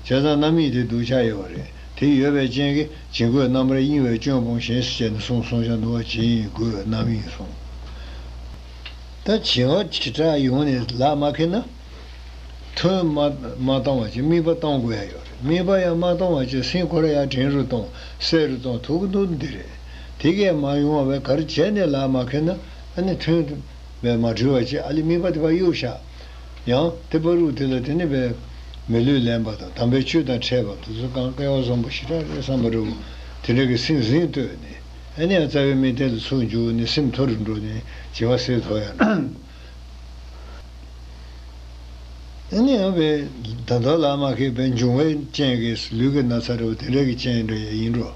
བྱས་ཙང་རྣམ་གཡེང་དེ་སྡུག་ཆགས་ཡོད་རེད། དེ་ཡོད་པའི་རྐྱེན་གྱིས་བྱིང་རྒོད་རྣམ་པར་གཡེང་བའི་སྐྱོན་སྤོང་ཞིང་ཟེར་བྱས་ནས་གསུངས་སོང་ཤག་འདུག་བ། བྱིང་རྒོད་རྣམ་གཡེང་གསུངས། ད་བྱིང་བ་ཇི་ལྟར་ཡོང་ནས་ལག་མ་ཁེལ་ན། ཐུན་མ་མ་བཏང་བ་ཅིག་དམིགས་པ་བཏང་དགོས་ཡ་ཡོད་རེད། དམིགས་པ་ཡང་མ་བཏང་བ་ཅིག་སེམས་ཁོ་ར་ཡང་དྲན་རུ་གཏོང་གསལ་རུ་གཏོང་ཐུབ་ཀྱི་འདུག་འདི་རེད། དེ་གས་མ་ཡོང་བ་བས་ག་རེ་བྱས་ནས་ལག་མ་ཁེལ་ན། ཨ་ནི་ཐུན་བས་མ་གྲུལ་བ་ཅིག་ཨ་ལི་དམིགས་པ་དེ་བ་གཡུག་བཞག་ཡང་དེ་བར་དུ་དེ་ལ་དེ་ནི་བས་མི་ལུས་ལེན་པ་དང་དམ་པའི་ཆོས་དང་འཕྲད་པ་དེ་ཚོ་གང་སྐལ་བ་བཟང་པོ་ཞེ་དྲག་རེད་བསམ་པ་འདྲ་བོ་དེ་འདྲ་གི་སེམས་གཟེངས་བསྟོད་ནས་ཨ་ནི་ཡང་རྩ་བའི་དམིགས་རྟེན་ལ་ཚུར་འཇུག་ནས་སེམས་མཐོ་རུ་འགྲོ་ནས་བྱིང་བ་སེལ་ཐུབ་ཡ་ན། ཨ་ནི་ཡང་བས་ད་ལྟ་ལ་མ་ཁེལ་བའི་འབྱུང་བའི་རྐྱེན་གྱིས་ལུས་ཀྱི་ན་ཚ་རེད་བ། དེ་འདྲ་གི་རྐྱེན་འདྲ་ཡང་ཡིན་འགྲོ།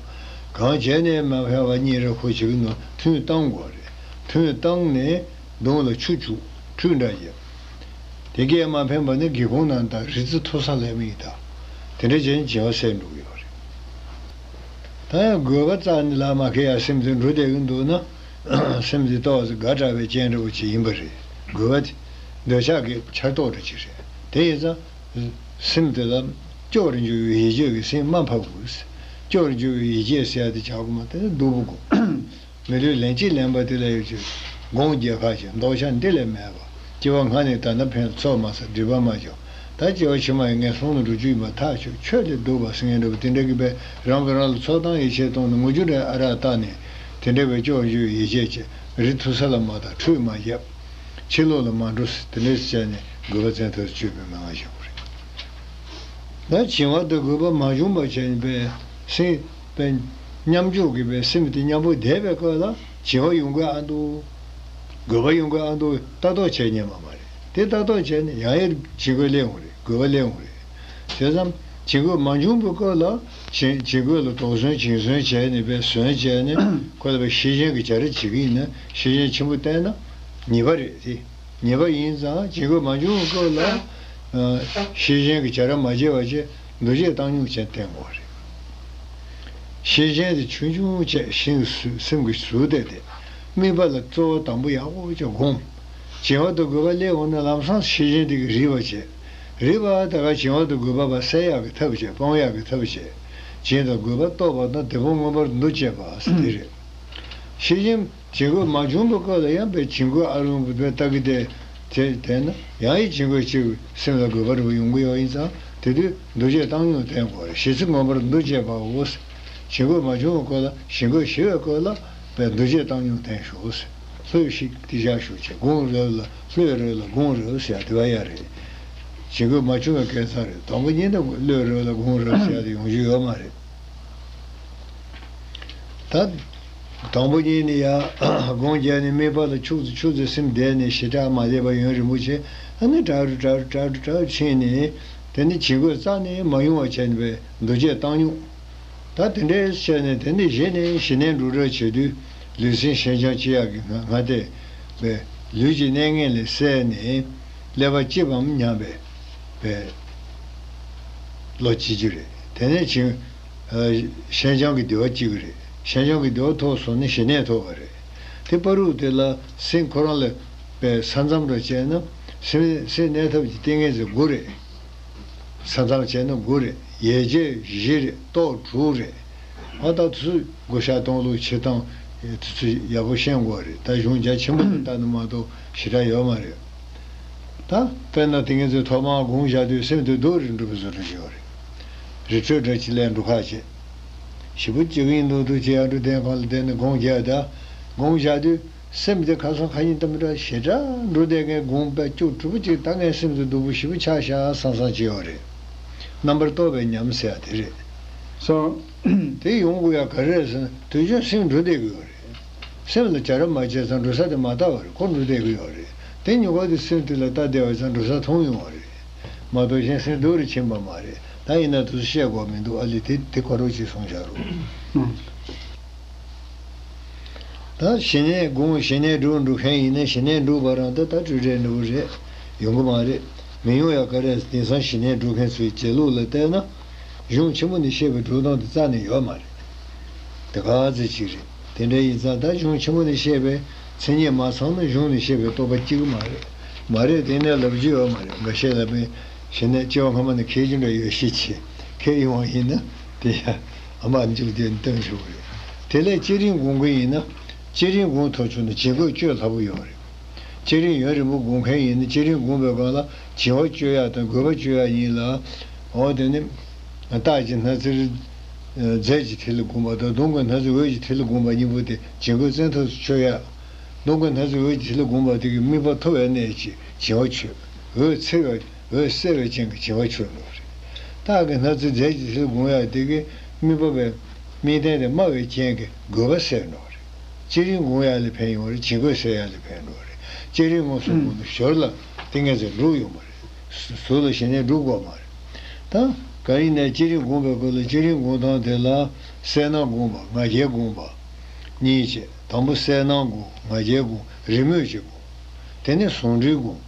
གང་བྱས་ནས་མ་ཕན་པ་གཉིད་རེ་ཁུག་བྱེད་ཀྱི་ནོར་ཐུན་བཏང་དགོས་རེད། ཐུན་བཏང་ནས་མདུང་ལ་ཆུ་བྱུག་ཁྲུས་འདྲ་བྱས། དེ་གས་མ་ཕན་པ་ནི་སྒེའུ་ཁུང་ནང་དང་རི་རྩེ་མཐོ་ས་ལ་མི་ཡི་ད། དེ་འདྲ་བྱས་ནས་བྱིང་བ་སེལ་འགྲོ་གི་ཡོད་རེད། ད་ཡང་དགོས་པ་རྩ་ནས་ལ་མ་ཁེལ་ཡ་སེམས་དེ་འགྲོ་བསྡད་ཀྱི་འདུག་ན། སེམས་དེ་ཏོག་ཙམ་དགའ་དྲགས་པའི་རྐྱེན་འདྲ་བོ་ཅིག་ཡིན་པ་རེད། དགོས་པ་དེ་འདོད་ཆགས་ཀྱི་འཆར་རྟོག་འདྲ་ཅིག་རེད། དེ་ཡིན་ཙང་། སེམས་དེ་ལ་སྐྱོ་རུ་འགྱུར་བའི་ཡིད་དཔྱོད་ཀྱི་སེམས་མ་ཕབ་དགོས། སྐྱོ་རུ་འགྱུར་བའི་ཡིད་དཔྱོད་ཟེར་ཡ་དེ་བྱ་དགོས་མ་དེ་ནི་སྡུག་པོ་དགོས། མི་ལུས་ལན་གཅིག་ལེན་པ་དེ་ལ་ཡོད་ཅེས། སྒོམ་རྒྱལ་ཁ་ཅན་ལྡོག་ཆ་འདི་ལས་མེད་པ། སྐྱེ་བ་སྔ་ནས་ད་ལྟ་ཕན་ཚོགས་མ་བསགས་སྒྲིབ་པ་མ་བྱུང་། ད་སྐྱེ་བ་ཕྱི་མ་ཡི་ངན་སོང་ལ་འགྲོ་རྒྱུ་ཡིན་པ་ཐག་ཆོད། ཆོས་ལས་སྡུག་པ་ཟེར་མཁན་འདྲ་བོ་དེ་འདྲ་གི་པས་རང་གིས་རང་ལ་ཚོགས་དང་ཡིད་ཆེས་གཏོང་ནས་ངུ་རྒྱུ་འདྲ་ཨ་རག་བཏགས་ནས་དེ་འདྲ་བའི་སྐྱོ་བར་འགྱུར་ཡིད་ཆེས་བྱས་རི་ཐུར་ས་ལ་མ་བཏགས་ཁྲུས་མ་བརྒྱབ། ཕྱི་ལོགས་ལ་མ་འགྲོ་ཟེར་དེ་འདྲ་བྱས་ནས་དགོས་པ་བཙན་ཐབས་སྤྱོད་པའི་མི་དབང་ཞིག་རེད། ད་བྱིང་བ་དང་རྒོད་པ་མ་བྱུང་བ་བྱས་ནས་པས་སེམས་པས་མཉམ་འཇོག་གིས་པས་སེམས་དེ་མཉམ་པོ་བསྡད་པའི་སྐབས་ལ་བྱིང་བ་ཡོང་གི་ཨ་འདུག་རྒོད་པ་ཡོང་གི་ཨ་འདུག་ལྟ་རྟོག་བྱེད་ཉན་པ་མ་རེད། དེ་ལྟ་རྟོག་བྱས་ནས་ཡང་ཡང་བྱིང་རྒོད་སླེབས་འོང་རེད། རྒོད་པ་སླེབས་འོང་རེད། བྱས་ཙང་བྱིང་རྒོད་མ་བྱུང་བའི་སྐབས་ལ་བྱིང་བྱིང་རྒོད་ལ་དོགས་ཟོན་བྱིང་ཟོན་བྱས་ནས་པས་ཟོན་བྱས་ནས་ཁོ་ལ་པས་ཤེས་བཞིན་གྱི་བྱ་ར་བྱེད་ཀྱི་ཡིན་ན་ཤེས་བཞིན་ཆེན་པོ་བསྟེན་ན་ཉེས་པ་རེད་དེ། ཉེས་པ་ཡིན་ཙང་བྱིང་རྒོད་མ་བྱུང་བའི་སྐབས་ལ། ཤེས་བཞིན་གྱི་བྱ་ར་མ་བྱས་པ་བྱས་འདུ་བྱེད་བཏང་སྙོམས་བྱས་བསྟེན་དགོས་རེད། ཤེས་བཞིན་དེ་ཆུང་ཆུང་བྱས་ཤིང་སུ་སེམས་ཀྱི་ཟུར་དེ་དེ་དམིགས་པ་ལ་གཙོ་བོ་དང་པོ་ཡག་པོ་བྱས་སྒོམ། བྱིང་བ་དང་རྒོད་པ་སླེབས་འོང་ན་ལམ་སང་ཤེས་བཞིན་དེ་གིས་རིག་པ་བྱས། རིག་པ་དེ་ག་བྱིང་བ་དང་རྒོད་པ་བ་སེལ་ཡག་གི་ཐབས་བྱས་སྤང་ཡག་གི་ཐབས་བྱས། བྱིང་དང་རྒོད་པ་རྟོགས་པ་དང་བདེ་སྤོང་མངོན་པར་འདུ་བྱེད་པ་ཟེར་དེ་རེད། ཤེས་བཞིན། བྱིང་རྒོད་མ་བྱུང་བའི་སྐབས་ལ་ཡང་པས་བྱིང་རྒོད་ཨ་རུང་པས་ལྟ་གི་དེ། དེ་དེ་ན་ཡང་ཡང་བྱིང་རྒོད་ཅིག་སེམས་ལ་རྒོད་པ་རུ་ཡོང་གི་ཡོད་ཡིན་ཙང་དེ་དུས་འདུ་བྱེད་བཏང་སྙོམས་བསྟེན་དགོས་རེད། ཞི་ཚིག་མངོན་པར་འདུ་བྱེད་པའོ། བྱིང་རྒོད་མ་བྱུང་བའི་སྐབས་ལ་བྱིང་རྒོད་ཞི་བའི་སྐབས་ལ་པས་འདུ་བྱེད་བཏང་སྙོམས་བསྟེན་ཤོག་ལྷོད་ཞིག་དེ་བཞག་ཤོག་ཅེས་སྒོམ་རབ་ལ་ལྷོད་རབ་ལ་སྒོམ་རབ་ཟེར་ཡ་དེ་བ་ཡ་རེད། བྱིང་རྒོད་མ་བྱུང་བའི་སྐད་ཆ་རེད། དང་པོ་ཉིད་དུ་ལྷོད་རབ་ལ་སྒོམ་རབ་ཟེར་ཡ་དེ་ཡོང་རྒྱུ་ཡོད་མ་རེད། ད། དང་པོ་ཉིད་ནས་ཡ། སྒོམ་བརྒྱབ་ནས་དམིགས་པ་ལ་ཆུག་ཙེ་ཆུག་ཙེ་སེམས་བསྡད་ནས་ཞེ་དྲག་མ་བསྡད་པ་ཡུན་རིང་པོ་བྱས་ཨ་ནི་དྲག་རུ་དྲག་རུ་དྲག་རུ་དྲག་རུ་ཕྱིན་ནས་དེ་ནི་བྱིང་རྒོད་རྩ་ནས་མ་ཡོང་བ་བྱས་ནས་པའི་འདུ་བྱེད་བཏང་སྙོམས། ད་དེ་འདྲའི་བྱས་ནས་དེ་ནི་གཞི་ནས་ཞི་གནས་འགྲོ་གྲབས་བྱེད་དུས་ལུས་སེམས་ཤིན་སྦྱངས་ཅི་ཡག་གི་ང་ང་སྟེ་པའི་ལུས་ཀྱི་གནས་ངན་ལས་བསལ་ནས་ཀླད་པ་སྐྱིད་པའམ་སྙམ་པའི་པའི་བློ་སྐྱེ་རྒྱུ་རེད། དེ་ནས་བྱིང་། ཨ། ཤིན་སྦྱངས་ཀྱི་བདེ་བ་སྐྱེ་གི་རེད། ཤིན་སྦྱངས་ཀྱི་བདེ་བ་ཐོབ་སོང་ན་ཞི་གནས་ཐོབ་པ་རེད། དེ་བར་དུ་དེ་ལ་སེམས་ཁོ་རང་ལ་པའི་ས་མཚམས་རེ་བྱས་ན་སེམས་སེམས་གནས་ཐབས་ཀྱི་ཏིང་ངེ་འཛིན་དགུ་རེད། ས་མཚམས་བྱས་ན་དགུ་རེད། ཡིད་བྱེད་བཞི་རེད། རྟོག་དྲུག་རེད། ཨ་ད་དུས་བགོ་བཤའ་གཏོང་ལུགས་བྱེད་སྟངས་དེ་ཚོ་ཡག་པོ་ཤེས་དགོས་རེད། ད་གཞུང་རྒྱ་ཆེན་པོ་དེ་ལྟ་ན་མ་གཏོགས་ཞེ་དྲག་ཡོད་མ་རེད། ད་དཔེར་ན་ཏིང་ངེ་འཛིན་ཐོག་མར་སྒོམ་བཞག་དུས་སེམས་དེ་སྡུག་རུ་འགྲོ་གི་བཟོ་འདྲ་ཡོད་རེད། རི་ཁྲོད་འདྲ་ཅིག་ལ་འགྲོ་ཁ་བྱེད། ཞེ་པོ་ཅིག་ཡིན་མདོག་མདོག་བྱེད་ཡག་འགྲོ་དེ་གང་ལ་བསྡད་ནས་སྒོམ་བརྒྱབ། ད་སྒོམ་བཞག་དུས་སེམས་དེ་ཁ་སང་ཁ་ཉིན་ལྟ་མི་འདྲ་ཞེ་དྲག་འགྲོ་བསྡད་མཁན་སྒོམ་པ་སྐྱོ་གྲུབ་པོ་ཅིག་ལྟ་མཁན་སེམས་དེ་སྡུག་པོ་ཞེ་པོ་ཆགས་ཤག་བསམ་བསམ་བྱེད་ཡོད་རེད། རྣམ་པར་རྟོག་པའི་ཉམས་ཟེར་ཡ་དེ་རེད། སོ། དེ་ཡོང་དགོས་ཡ་ག་རེ་རེད་ཟེར་ན་དུས་རྒྱུན་སེམས་འགྲོ་བསྡད་ཀྱི་ཡོད་རེད། སེམས་ལ་བྱ་ར་མ་བྱས་ཙང་འགྲོ་ས་དེ་མ་ལྟ་བ་རེད། ཁོ་འགྲོ་བསྡད་ཀྱི་ཡོད་རེད། དེ་ཉིན་གུང་དེ་སེམས་དེ་ལ་ལྟ་བསྡད་པ་ཙང་འགྲོ་ས་མཐོང་ཡོང་བ་རེད། མ་གཏོགས་གཞན་སེམས་སྡུག་རུ་ཕྱིན་པ་མ་རེད། ད་ཡིན་ན་དུས་སུ་བཤད་དགོས་མི་འདུག་ཨ་ལས་དེ་དེ་ག་རོ་ཅིག་གསུངས་བཞག་རོགས། ད་ཞི་གནས་སྒོམ་ཞི་གནས་སྒྲུབ་འགྲོ་མཁན་ཡིན་ན་ཞི་གནས་སྒྲུབ་པ་རང་ད་ད་སྤྲོས་བྲལ་འདྲ་བོ་རེད། ཡོང་གི་མ་རེད། མི་ཡོང་ཡ་ག་རེ། དེང་སང་ཞི་གནས་སྒྲུབ་མཁན་ཚོའི་བྱེད་ལུགས་ལ་བལྟས་ན། གཞུང་ཆེན་མོ་ནས་བཤད་པའི་སྒྲུབ་སྟངས་དེ་རྩ་ནས་ཡོད་མ་རེད། དེ་ག་ཚོད་ཅིག་རེད། དེ་འདྲ་ཡིན་ཙང་ད་གཞུང་ཆེན་མོ་ནས་བཤད་པའི་མཚན་ཉིད་མ་ཚང་ན་གཞུང་ནས་བཤད་པའི་རྟོགས་པ་སྐྱེ་གི་མ་རེད། མ་རེད་དེ་ནས་ལབ་རྒྱུ་ཡོད་མ་རེད། འགའ་ཤས་ལབ་པས་ཞི་གནས་སྐྱེ་བ་སྔ་མ་ནས་མཁས་རྒྱུ་འདྲ་ཡོད་ཤས་ཆེ། མཁས་ཡོང་བ་ཡིན་ན་དེ་ཡང་ཨ་མ་མཇུག་དེ་སྟོན་ཆོག་གི་རེད། དེ་ལས་བསྐྱེད་རིམ་སྒོམ་གི་ཡིན་ན་བསྐྱེད་རིམ་སྒོམ་ཐུབ་བྱུང་ན་བྱིང་རྒོད་སྐྱོབ་སླ་པོ་ཡོད་རེད། བསྐྱེད་རིམ་ཡུན་རིང་པོ་སྒོམ་མཁན་ཡིན་ན་བསྐྱེད་རིམ་སྒོམ་པའི་སྒང་ལ་བྱིང་བ་གཅོད་ཡག་དང་རྒོད་པ་གཅོད་ཡག་གཉིས་ལ། འོ་དེ་ནི། སྟག་གི་སྣ་རྩེར། རྫས་ཀྱི་ཐིག་ལེ་སྒོམ་པ་དང་མདུང་གི་སྣ་རྩེར་འོད་ཀྱི་ཐིག་ལེ་སྒོམ་པ་གཉིས་པོ་དེ་བྱིང་རྒོད་བཙན་ཐབས་སུ་གཅོད་ཡག་མདུང་གི་སྣ་རྩེར་འོད་ཀྱི་ཐིག་ལེ་སྒོམ་པ་དེ་གིས་དམིགས་པ་ཐོབ་པའི་གནས་ཀྱི་བྱིང་བ་གཅོད། འོད་འཚེར་བའི་འོད་གསལ་བའི་རྐྱེན་གྱིས་བྱིང་བ་གཅོད་འགྲོ་བ་རེད། སྟག་གི་སྣ་རྩེར་རྫས་ཀྱི་ཐིག་ལེ་སྒོམ་ཡག་དེ་གིས་དམིགས་པ་བའི་དམིགས་རྟེན་དེ་དམའ་བའི་རྐྱེན་གྱིས་རྒོད་པ་སེལ་འགྲོ་བ་རེད། བསྐྱེད་རིམ་སྒོམ་ཡག་ལ་ཕན་ཡོང་བ་རེད། བྱིང་རྒོད་སེལ་ཡག་ལ་ཕན་འགྲོ་བ་རེད། བསྐྱེད་རིམ་མངོན་སུམ་སྒོམ་ན་ཞོར་ལ་ཏིང་ངེ་འཛིན་འགྲུབ་ཡོང་བ་རེད། ཟུར་ལ་ཞི་གནས་སྒྲུབ་དགོས་མ་རེད། ད་ གང་ཡིན་ནའི་བསྐྱེད་རིམ་སྒོམ་པའི་སྐབས་ལ་བསྐྱེད་རིམ་སྒོམ་སྟངས་དེ་ལ་གསལ་སྣང་སྒོམ་པ། ང་རྒྱལ་སྒོམ་པ་གཉིས་བྱས། དང་པོ་གསལ་སྣང་སྒོམ། ང་རྒྱལ་སྒོམ། རེས་མོས་ཀྱིས་སྒོམ། དེ་ནས་ཟུང་འབྲེལ་སྒོམ།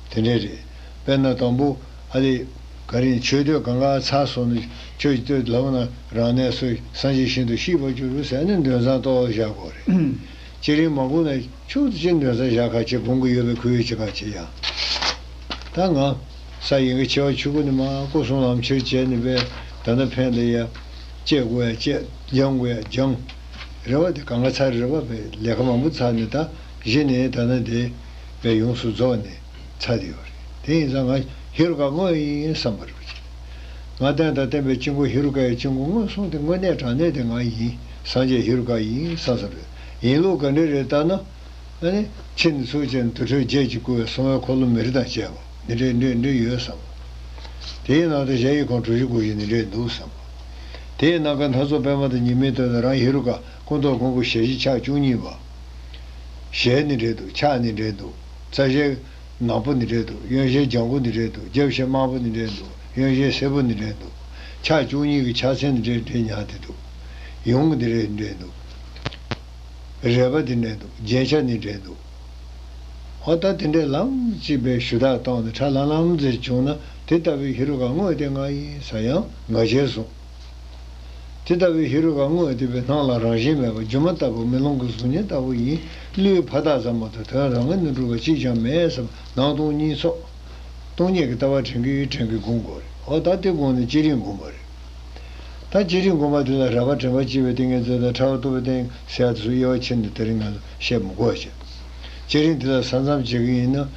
དེ་འདྲ་རེད། དཔེར་ན་དང་པོ་ཨ་ལས། ག་རེ་ཆོས་སྡོད་གང་ག་ཚར་སོང་ནས་ཆོས་ཀྱི་སྟོད་ལབ་ན་རང་གནས་སུ་སངས་རྒྱས་ཤིན་ཏུ་གཤེགས་པར་གྱུར་ཟེར་ནས་འདོན་མཚམས་གཏོར་བཞག་དགོས་རེད། བསྐྱེད་རིམ་མ་སྒོམ་ན་ཆུ་ཅིག་འདོན་མཚམས་བཞག་ཁ་ཆེ་གོང་གི་ཡོད་པའི་ཁུལ་ཡོད་ཅིག་ཁ་ཆེ་ཡ། ད་ང་ས་ཡིན་གྱི་ཆེ་བ་ཆུ་གུ་ནི་མ་སྐུ་གསུམ་ལམ་ཁྱེར་བྱས་ནས་པས་ད་ནི་ཕན་ལ་ཡ། བཅད་དགོས་ཡ་བཅད། སྦྱང་དགོས་ཡ་སྦྱང་། རེ་བ་དེ་གང་ག་ཚར་རེ་བ་པས་ལས་ཀ་མང་པོ་ཚར་ནས་ད་གཞི་ནས་ད་ནི་དེ་པས་ཡོངས་སུ་རྫོགས་ནས་ཚར་དེ་ཡོད་རེད། དེ་ཡིན་ཙང་ང་ཧེ་རུ་ཀ་དངོས་ཡིན་བསམ་པ་རེད། ང་རྟེན་དང་བརྟེན་པའི་དཀྱིལ་འཁོར་ཧེ་རུ་ཀ་ཡི་དཀྱིལ་འཁོར་མངོན་སུམ་དེ་དངོས་གནས་དྲང་གནས་དེ་ང་ཡིན། སངས་རྒྱས་ཧེ་རུ་ཀ་ཡིན་བསམ་བསམ་རེད། ཡིན་ལུགས་ག་འདྲ་རེད་ལྟ་ན། ཨ་ནི། ཕྱི་ནས་ཚུར་བཅད་ནས་དུར་ཁྲོད་བརྒྱད་ཀྱིས་བསྐོར་བའི་སྲུང་བའི་འཁོར་ལོ་མེ་རི་དང་བཅས་པ་འདི་འདྲའི་འདྲེ་འདྲེ་ཡོད་བསམ། དེའི་ནང་དུ་གཞལ་ཡས་ཁང་གྲུ་བཞི་སྐོར་བཞི་འདི་འདྲའི་འདུག་བསམ། དེའི་ནང་གི་སྣ་ཚོགས་པད་མ་དང་ཉི་མའི་སྟོད་དུ་རང་ཧེ་རུ་ཀ་སྐུ་མདོག་གོང་བུ་ཞལ་བཞི་ཕྱག་བཅུ་གཉིས་པ། ཞལ་ནི་འདྲེ་འདུག་ཕྱག་ནི་འདྲེ་འདུག་རྩ་ཞལ་ནག་པོ་ནི་འདྲེ་འདུག་གཡོན་ཞལ་ལྗང་གུ་ནི་འདྲེ་འདུག་རྒྱབ་ཞལ་དམར་པོ་ནི་འདྲེ་འདུག་གཡོན་ཞལ་སེར་པོ་ནི་འདྲེ་འདུག་ཕྱག་བཅུ་གཉིས་ཀྱི་ཕྱག་མཚན་ནི་འདྲེ་འདྲེ་ཉག་དེ་འདུག་ཡུངས་ནི་འདྲེ་འདྲེ་འདུག་རལ་པ་དེ་འདྲ་འདུག་རྒྱན་ཆ་ནི་འདྲ་འདུག་ཨོ་ད་དེ་འདྲའི་ལམ་གཅིག་པའི་ཞུ་དག་བཏང་ནས་ཁྲ་ལམ་ལམ་ཟེར་བྱུང་ན་དེ་ལྟ་བུའི་ཧེ་རུ་ཀ་དངོས་དེ་ང་ཡིན་ཟེར་ཡང་ང་རྒྱལ་བཟུང་། དེ་ལྟ་བུའི་ཧེ་རུ་ཀ་དངོས་དེ་པས་སྣང་ལ་རང་བཞིན་མེད་པ་སྒྱུ་མ་ལྟ་བུ་མེ་ལོང་གི་གཟུགས་བརྙན་ལྟ་བུ་ཡིན། བློའི་ཕ་རྟགས་ཙམ་མ་གཏོགས་དོན་རང་ངོས་ནས་གྲུབ་པ་གཅིག་ཀྱང་མེད་བསམ་སྣང་སྟོང་གཉིས་ཚོགས། སྟོང་ཉིད་ཀྱི་ལྟ་བ་དྲན་གྱི་ཡོད་དྲན་གྱི་སྒོམ་དགོས་རེད། ཨོ་ད་དེ་སྒོམ་ནས་བསྐྱེད་རིམ་སྒོམ་པ་རེད། ད་བསྐྱེད་རིམ་སྒོམ་པ་དེ་ལ་རལ་པ་དྲན་པ་སྐྱེ་བའི་ཏིང་ངེ་འཛིན་དང་ཕྲ་བ་རྟོག་པའི་སྟེང་ཟེར་ཡ་དེ་ཚོ་དབྱེ་བ་ཕྱེ་ནས་དེ་རིང་ང་ཚོ་བཤད་མི་དགོས་བྱས། བསྐྱེད་རིམ་དེ་ལ་ས་མཚམས་བྱེད་ཀྱི་ཡིན་ན།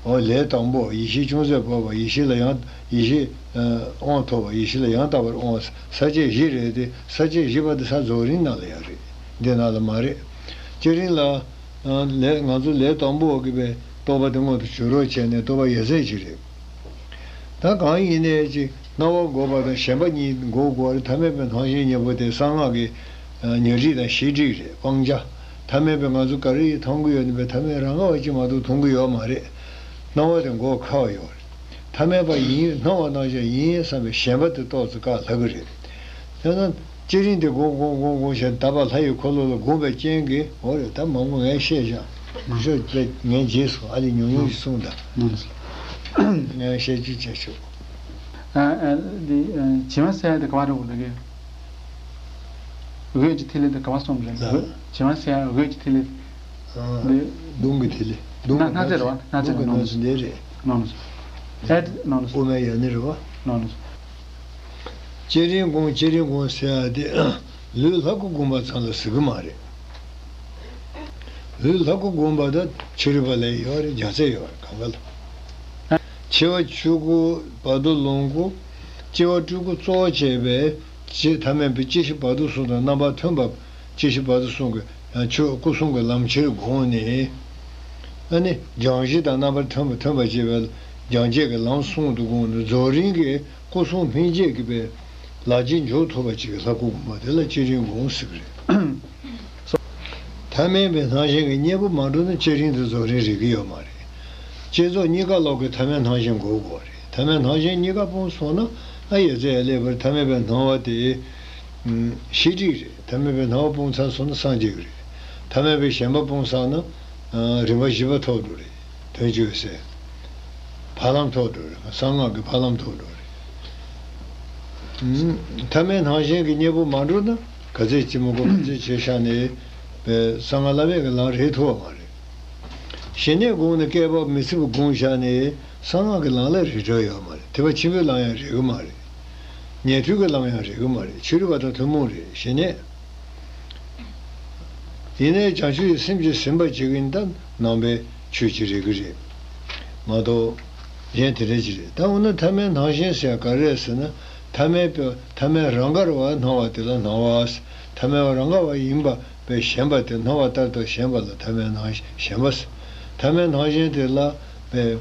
འོ་ལས་དང་པོ་ཡེ་ཤེས་ཅུང་ཟད་སྤོབས་པ་ཡེ་ཤེས་ལ་ཡང་ཡེ་ཤེས་དབང་ཐོབ་པ་ཡེ་ཤེས་ལ་ཡང་དག་པར་དབང་བ་ས་བཅད་བཞི་རེད་དེ་ས་བཅད་བཞི་པ་དེ་ས་རྫོགས་རིམ་ནང་ལ་ཡང་རེད། འདི་ནང་ལ་མ་རེད། བསྐྱེད་རིམ་ལ། ལས་ང་ཚོ་ལས་དང་པོ་གི་པའི་རྟོགས་པ་དེ་མངོན་དུ་གྱུར་རོགས་བྱས་ནས་རྟོགས་པ་ཡོད་ཚད་ཅིག་རེད། ད་གང་ཡིན་ནའི་ཅིག་སྣང་བ་འགོག་པ་དང་ཞེན་པ་གཉིས་འགོག་དགོས་རེད། ཐ་མལ་པའི་སྣང་ཞེན་གཉིས་པོ་དེ་གསང་སྔགས་ཀྱི་ཉོན་སྒྲིབ་དང་ཤེས་སྒྲིབ་རེད་སྤང་བྱ། ཐ་མལ་པའི་ང་ཚོ་ག་རེ་ཡིས་མཐོང་གི་ཡོད་ནི་པའི་ཐ་མལ་རང་ག་བ་ཅིག་མ་གཏོགས་མཐོང་གི་ཡོད་མ་རེད། སྣང་བ་དེ་འགོག་ཁག་ཡོད་རེད། ཐ་མལ་པ་ཡིན་སྣང་བ་སྣང་ཞེན་ཡིན་བསམ་པའི་ཞེན་པ་དེ་ཏོག་ཙམ་བཀག་ལྷག་གི་རེད། དེ་ན། བསྐྱེད་རིམ་དེ་སྒོམ་སྒོམ་སྒོམ་སྒོམ་བྱས་ད་བར་ལྷ་ཡི་འཁོར་ལོ་ལ་སྒོམ་པའི་རྐྱེན་གྱིས་འོ་རེད། ད་མང་པོ་ངས་བཤད་བཞག་མི་ཤོད་པས་ངས་རྗེས་སུ་ཨ་ལི་ཉུང་ཉུང་ཞིག་གསུངས་དང་། ངས་བཤད་རྒྱུ་བྱས་ཆོག་ཨ་ཨ་འདི་ཨ་བྱེ་མ་ཟེར་ཡ་དེ་ག་བ་རེད་འོ་ལ་གི། འོད་ཀྱི་ཐིག་ལེ་དེ་ག་བ་གསུངས་རེད། འོད་བྱེ་མ་ཟེར་ཡ་འོད་ཀྱི་ཐིག་ལེ། འདི་མདུང་གི་ཐིག་ལེ། མདུང་གི་སྣ་སྣ་རྩེ་རེད་བ། སྣ་རྩེ་མདུང་གི་ནང་དུ་འདི་རེད། ནང་དུ་ཨེ་ནང་དུ་དབུ་མའི་ཡ་ནི་རེད་བ། ནང་དུ། བསྐྱེད་རིམ་སྒོམ་བསྐྱེད་རིམ་སྒོམ་ཟེར་ཡ་དེ་ལུས་ལྷ་སྐུ་བསྒོམ་པ་ཙམ་ལ་ཟེར་གི་མ་རེད། ལུས་ལྷ་སྐུ་བསྒོམ་པ་དང་ཕྱི་རོལ་པ་ལ་ཡོད་རེད། རྒྱ་ཚད་ཡོད་རེད་གང་ག་ལ། མཆེ་བ་ཆོས་སྐུ་བར་དོ་ལོངས་སྐུ། སྐྱེ་བ་སྤྲུལ་སྐུ་གཙོ་བོ་བྱས་པའི་ཕྱི་ཐ་མལ་པའི་སྐྱེ་ཤི་བར་དོ་གསུམ་དང་རྣམ་པར་ཐོན་པ། སྐྱེ་ཤི་བར་དོ་གསུམ་གྱི་ཡང་ཆོས་སྐུ་གསུམ་གྱི་ལམ་ཁྱེར་དགོངས་ནས། ཨ་ནི་སྦྱང་གཞི་དང་རྣམ་པར་ཐོན་པ་ཐོན་པ་བྱེད་པའི་སྦྱང་བྱེད་ཀྱི་ལམ་གསུམ་དུ་དགོངས་ནས་རྫོགས་རིམ་གྱི་སྐུ་གསུམ་སྨིན་བྱེད་ཀྱི་པའི་ལག་རྗེས་འཇོག་ཐུབ་པ་ཅིག་གི་ལྷ་སྐུ་བསྒོམ་པ་དེ་ལ་བསྐྱེད་རིམ་སྒོམ་ཟེར་གི་རེད། ཐ་མལ་པའི་སྣང་ཞེན་གྱི་གཉེན་པོ་མ་གྲུབ་ན་བསྐྱེད་རིམ་དེ་རྫོགས་རིམ་རེག་གི་ཡོད་མ་རེད། བསྐྱེད་རྫོགས་གཉིས་ཀ་ལོག་གི་ཐ་མལ་སྣང་ཞེན་འགོག་དགོས་རེད། ཐ་མལ་སྣང་ཞེན་གཉིས་ཀ་སྤངས་སོང་ན་ཨ་ཡེ་ཙེ་ཡ་ལེ་བར་ཐ་མལ་པའི་སྣང་བ་དེ་ཤེས་སྒྲིབ་རེད། ཐ་མལ་པའི་སྣང་བ་སྤངས་ཚར་སོང་ན་སངས་རྒྱས་ཀྱི་རེད། ཐ་མལ་པའི་ཞེན་པ་སྤངས་ཚར་ན་རིམ་པ་བཞི་པ་ཐོབ་འགྲོ་རེད། དོན་བཅུ་ཟེར། ཕ་ལམ་ཐོབ་འགྲོ་རེད། གསང་སྔགས་ཀྱི་ཕ་ལམ་ཐོབ་འགྲོ་རེད། ཐ་མལ་སྣང་ཞེན་གྱི་གཉེན་པོ་མ་འགྲུབ་ན་ག་ཚད་ཅི་མི་དགོས་ག་ཚད་བྱས་བཞག་ནས་པའི་གསང་སྔགས་བླ་མེད་ཀྱི་ལམ་རེག་ཐུབ་པ་མ་རེད། ཞི་གནས་སྒོམ་ནས་བསྐལ་པ་མི་ཚེ་བ་སྒོམ་བཞག་ནས་གསང་སྔགས་ཀྱི་ལམ་ལ་རེག་འགྲོ་ཡོད་མ་རེད། ཐེག་པ་ཆེན་པོའི་ལམ་ཡང་རེག་གི་མ་རེད། ཉན་ཐོས་ཀྱི་ལམ་ཡང་རེག་གི་མ་རེད། ཕྱི་རོལ་པ་དང་ཐུན་མོང་རེད། ཞི་གནས། ཡིན་ནའི་བྱང་ཆུབ་ཀྱི་སེམས་ཀྱིས་ཟིན་པ་བྱེད་ཀྱི་ཡིན་ད་ནང་པའི་ཆོས་ཀྱི་རེད་གི་རེད་མ་གཏོགས་གཞན་དེ་འདྲ་ཅིག་རེད། ད་འོ་ན་ཐ་མལ་སྣང་ཞེན་ཟེར་ག་རེ་རེད་ཟེར་ན། ཐ་མལ་པའི་ཐ་མལ་རང་ག་རང་བ་སྣང་བ་དེ་ལ་སྣང་བ་ཟེར། ཐ་མལ་པ་རང་ག་རང་བ་ཡིན་པ་པའི་ཞེན་པ་དེ་སྣང་བ་ལྟར་དུ་ཞེན་པ་ལ་ཐ་མལ་སྣང་ཞེན་པ་ཟེར། ཐ་མལ་སྣང་ཞེན་དེ་ལ་པའི་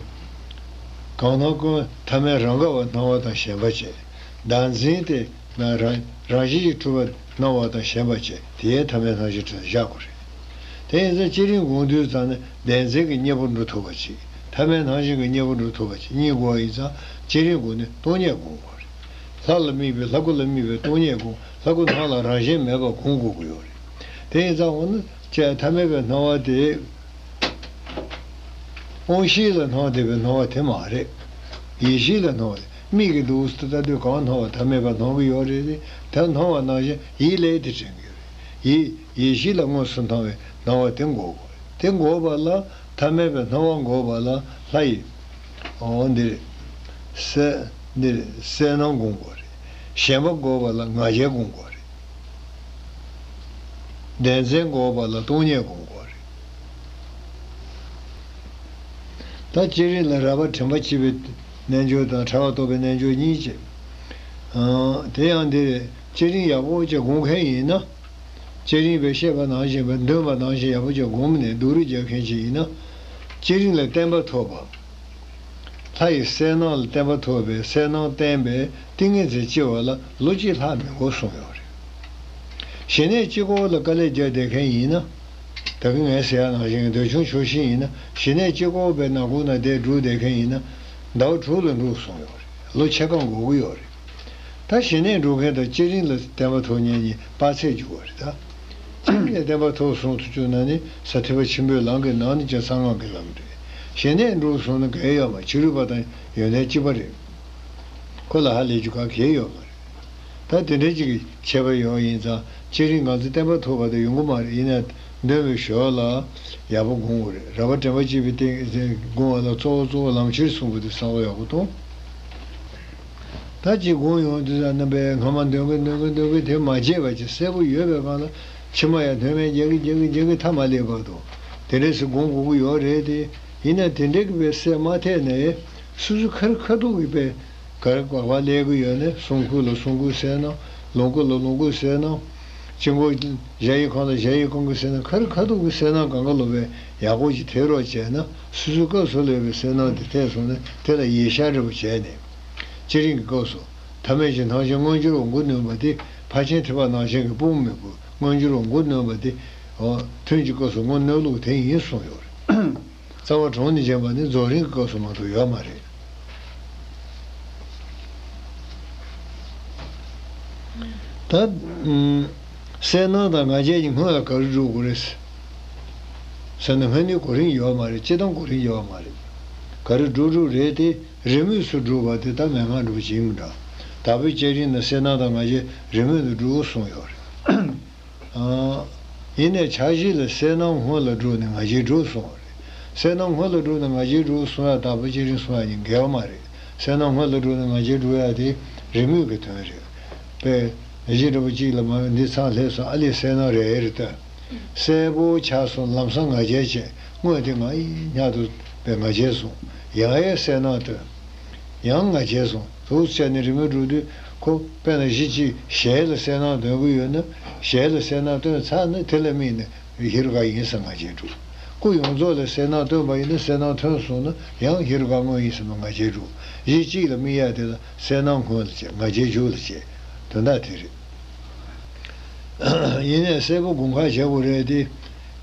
གང་སྣང་ཀུན་ཐ་མལ་རང་ག་རང་བ་སྣང་བ་དང་ཞེན་པ་བཅས། བདག་འཛིན་དེ། རང་རང་བཞིན་གྱིས་གྲུབ་པ་སྣང་བ་དང་ཞེན་པ་བཅས་དེའི་ཐ་མལ་སྣང་ཞེན་ཁྲིད་ལ་བཞག་དགོས་རེད། དེ་ཡིན་ཙང་བསྐྱེད་རིམ་སྒོམ་དུས་ཙང་ནས་བདེན་འཛིན་གྱི་གཉེན་པོ་འགྲུབ་ཐུབ་པ་ཅིག་ཐ་མལ་སྣང་ཞེན་གྱི་གཉེན་པོ་འགྲུབ་ཐུབ་པ་ཅིག་གཉིས་དགོས་པ་ཡིན་ཙང་བསྐྱེད་རིམ་སྒོམ་ནས་སྟོང་ཉིད་སྒོམ་དགོས་རེད། ལྷ་ལ་དམིགས་པའི་ལྷ་སྐུ་ལ་དམིགས་པའི་སྟོང་ཉིད་སྒོམ། ལྷ་སྐུ་སྣང་ལ་རང་བཞིན་མེད་པར་སྒོམ་དགོས་ཀྱི་ཡོད་རེད། དེ་ཡིན་ཙང་འོ་ན་ཅེས་ཐ་མལ་པའི་སྣང་བ་དེ། དབང་ཤེས་ལ་སྣང་བསྡད་པའི་སྣང་བ་དེ་མ་རེད། ཡིད་ཤེས་ལ་སྣང་བ་རེད། མིག་གིས་འདུག་སེ་ལྟ་དུས་གང་སྣང་བ་ཐ་མལ་པ་སྣང་གི་ཡོད་རེད་དེ། ད་སྣང་བ་སྣང་ཞིང་ཡིད་ལས་དེ་དྲན་གྱི་ཡོད་རེད། ཡིད་ཡིད་ཤེས་ལ་དངོས་སུ་སྣང་བའི་སྣང་བ་དེ་འགོག་དགོས་རེད། དེ་འགོག་པ་ལ་ཐ་མལ་པའི་སྣང་བ་འགོག་པ་ལ་ལྷ་ཡི། འོ་འདིར། གསལ་འདིར་གསལ་སྣང་སྒོམ་དགོས་རེད། ཞེན་པ་འགོག་པ་ལ་ང་རྒྱལ་སྒོམ་དགོས་རེད། བདེན་འཛིན་འགོག་པ་ལ་སྟོང་ཉིད་སྒོམ་དགོས་རེད། ད་བསྐྱེད་རིམ་ལ་རལ་པ་དྲན་པ་བསྐྱེད་པའི་རྣལ་འབྱོར་དང་བྲལ་བ་རྟོགས་པའི་རྣལ་འབྱོར་གཉིས་བྱེད། ཨང་། དེ་ཡང་འདིར་བསྐྱེད་རིམ་ཡག་པོ་ཅིག་སྒོམ་མཁན་ཡིན་ན། བསྐྱེད་རིམ་པའི་བཤད་པ་ནང་བཞིན་པའི་འདོན་པ་ནང་བཞིན་ཡག་པོ་ཅིག་སྒོམ་ནས་སྡུག་རུས་རྒྱག་མཁན་ཅིག་ཡིན་ན། བསྐྱེད་རིམ་ལ་བརྟན་པ་ཐོབ་པ། ལྷ་ཡི་གསལ་སྣང་ལ་བརྟན་པ་ཐོབ་པའི་གསལ་སྣང་བརྟན་པའི་ཏིང་ངེ་འཛིན་སྐྱེ་བ་ལ་ལོ་གཅིག་ལྷག་མི་འགོར་གསུངས་ཡོད་རེད། ཞི་གནས་སྤྱི་སྒོ་ལ་དཀའ་ལས་རྒྱག་བསྡད་མཁན་ཡིན་ན། ད་གིན་ངས་ཟེར་ཡག་ནང་བཞིན་འདོད་ཆུང་ཆོག་ཤེས་ཡིན་ན་ཞི་གནས་སྤྱི་སྒོ་པའི་ནང་ཁུལ་ན་བསྡད་འགྲོ་བསྡད་མཁན་ཡིན་ན། ཟླ་བ་དྲུག་ལ་འགྲོ་གསུངས་ཡོད་རེད། ལོ་ཕྱེད་ཀ་འགོར་གི་ཡོད་རེད། ད་ཞི་གནས་འགྲོ་མཁན་དང་བསྐྱེད་རིམ་ལ་བརྟན་པ་ཐོབ་མཁན་གཉིས་དཔག་ཚད་འཇུག་པ་རེད་ད། བསྐྱེད་རིམ་ལ་བརྟན་པ་ཐོབ་སོང་དུ་བཅུག་ན་ནི་ས་ཐེག་པ་ཆེན་པོའི་ལམ་གྱི་ནང་ནས་ཀྱང་གསང་སྔགས་ཀྱི་ལམ་རེད། ཞི་གནས་འགྲོ་སོང་ན་འགལ་ཡོད་མ་རེད། ཕྱི་རོལ་པ་དང་ཡོན་ཏན་གཅིག་པ་རེད། ཁོ་ལ་ཧ་ལས་རྒྱུ་ག་གེ་ཡོད་མ་རེད། ད་དེ་འདྲའི་ཅིག་གི་ཁྱད་པར་ཡོད་ཡིན་ཙང་བསྐྱེད་རིམ་ང་ཚོ་བརྟན་པ་ཐོབ་པ་དེ་ཡོང་གི་མ་རེད། ཡིན་ན་འདོན་པའི་ཞོར་ལ་ཡག་པོ་སྒོམ་དགོས་རེད། རལ་པ་དྲན་པ་བསྐྱེད་པའི་སྟེང་སྒོམ་པ་ལ་གཙོ་བོ་གཙོ་བོ་ལམ་ཁྱེར་གསུངས་པ་དེ་བསམ་བློ་ཡག་པོ་གཏོང་། ད་ཅིག་སྒོམ་ཡོང་དུས་ཙམ་རྣམ་པས་སྔ་མ་འདོན་གི་འདོན་གི་འདོན་གི་དེ་མ་བརྗེད་པ་ཅིག་གསལ་པོ་ཡོད་པའི་སྒང་ལ་ཕྱི་མ་ཡང་འདོན་མེད་རྒྱག་གི་རྒྱག་གི་རྒྱག་གི་མཐའ་མ་སླེབས་བར་དུ་དེ་འདྲས་སུ་སྒོམ་དགོས་ཀྱི་ཡོད་རེད་དེ། ཡིན་ན་དེ་འདྲས་ཀྱི་དཔེ་གསལ་མ་ཐེབས་ནས་སོ་སོ་ཁ་རི་ཁ་ཐུག་གི་དཔེ་ག་རེ་ག་པར་སླེབས་ཀྱི་ཡོད་ནས་གསུང་སྐུ་ལ་གསུང་སྐུའི་གསལ་སྣང་། ལོངས་སྐུ་ལ་ལོངས་སྐུའི་གསལ་སྣང་། དཀྱིལ་འཁོར་གཞལ་ཡས་ཁང་ལ་གཞལ་ཡས་ཁང་གི་གསལ་སྣང་། ཁ་རི་ཁ་ཐུག་གི་གསལ་སྣང་གང་ག་ལོ་བས་ཡག་པོ་ཅིག་ཐེབས་རོགས་བྱས་ན་སོ་སོའི་སྐབས་སུ་སླེབས་པའི་གསལ་སྣང་དེ་ཐེབས་སོང་ནས་དེ་ལ་ཡིད་ཤར་འདྲ་པོ་བྱས་ནས། བསྐྱེད་རིམ་གྱི་སྐབས་སུ་ཐ་མལ་གྱི་སྣང་ཞེན་མངོན་གྱུར་བ་མགོ་གནོན་པ་དེ་ཕར་ཕྱིན་ཐེག་པ་ནང་བཞིན་གྱི་དཔུང་མི་དགོས། མངོན་གྱུར་བ་མགོ་གནོན་པ་དེ། འོ། ཐུན་གྱི་སྐབས་སུ་མགོ་གནོན་ལུགས་དེ་ཡིན་གསུངས་ཡོད་རེད། རྩ་བ་གྲོང་ནས་བྱས་པ་ནི་རྫོགས་རིམ་གྱི་སྐབས་སུ་མ་གཏོགས་ཡོད་མ་རེད། ད། ཨུམ། གསལ་སྣང་དང་ང་རྒྱལ་གྱི་སྔོན་ལ་ག་རེ་སྒྲུབ་དགོས་རེད་ཟེར་ན། སྔོན་ནི་གོ་རིམ་ཡོད་མ་རེད། སྤྱིར་བཏང་གོ་རིམ་ཡོད་མ་རེད། ག་རེ་སྒྲུབ་སྒྲུབ་རེད་དེ། རེས་མོས་སུ་སྒྲུབ་པ་དེ་ད་མན་ངག་འདྲ་པོ་ཅིག་ཡིན་པ་འདྲ། དྭགས་པོའི་བསྐྱེད་རིམ་ནི་གསལ་སྣང་དང་ང་རྒྱལ་རེས་མོས་སུ་སྒྲུབ་གསུངས་ཡོད་རེད། ཨ། ཡིན་ནའི་ཕྱག་བཞེས་ལ་གསལ་སྣང་སྔོན་ལ་སྒྲུབ་ནས་ང་རྒྱལ་སྒྲུབ་གསུངས་པ་རེད། གསལ་སྣང་སྔོན་ལ་སྒྲུབ་ནས་ང་རྒྱལ་སྒྲུབ་གསུང་ཡ་དྭགས་པོའི་བསྐྱེད་རིམ་གསུང་ཡ་གཉིས་འགལ་བ་མ་རེད། གསལ་སྣང་སྔོན་ལ་སྒྲུབ་ནས་ང་རྒྱལ་སྒྲུབ་ཡ་དེ་རེས་མོས་ཀྱི་དོན་རེད། དཔེ་གཞི་འདྲ་པོ་གཅིག་ལ་མ་འདི་ཚང་སླེབས་སོང་། ཨ་ལས་གསལ་སྣང་རེ་རེ་སྟོན། གསལ་པོ་ཆགས་སོང་། ལམ་སང་ང་རྒྱལ་བྱས། སྔོན་དེ་ང་ཡི་སྙག་ཏུ་པའི་ང་རྒྱལ་བཟུང་། ཡང་ཡང་གསལ་སྣང་སྟོན། ཡང་ང་རྒྱལ་བཟུང་། དུག་བྱས་ནས་རེས་མོས་སྒྲུབ་དུས་ཁོ་དཔེར་ན་གཞི་གཅིག་ཞལ་ལ་གསལ་སྣང་སྟོན་གྱི་ཡོད་ན། ཞལ་ལ་གསལ་སྣང་སྟོན་ཚར་ན་དེ་ལ་དམིགས་ནས་ཧེ་རུ་ཀ་ཡིན་བསམ་ང་རྒྱལ་སྒྲུབ། སྐུ་ཡོངས་རྫོགས་ལ་གསལ་སྣང་སྟོན་པ་ཡིན་ན་གསལ་སྣང་ཐོན་སོང་ན་ཡང་ཧེ་རུ་ཀ་དངོས་ཡིན་བསམ་ང་རྒྱལ་སྒྲུབ། གཞི་གཅིག་ལ་དམིགས་ཡ་དེ་ལ་གསལ་སྣང་སྔོན་ལ་བྱས། ང་རྒྱལ་མཇུག་ལ་བྱས། དོན་དག་དེ་རེད། ཡིན་ནའི་གསལ་པོ་དགོངས་ཁ་བཞེས་དགོས་རེད་དེ།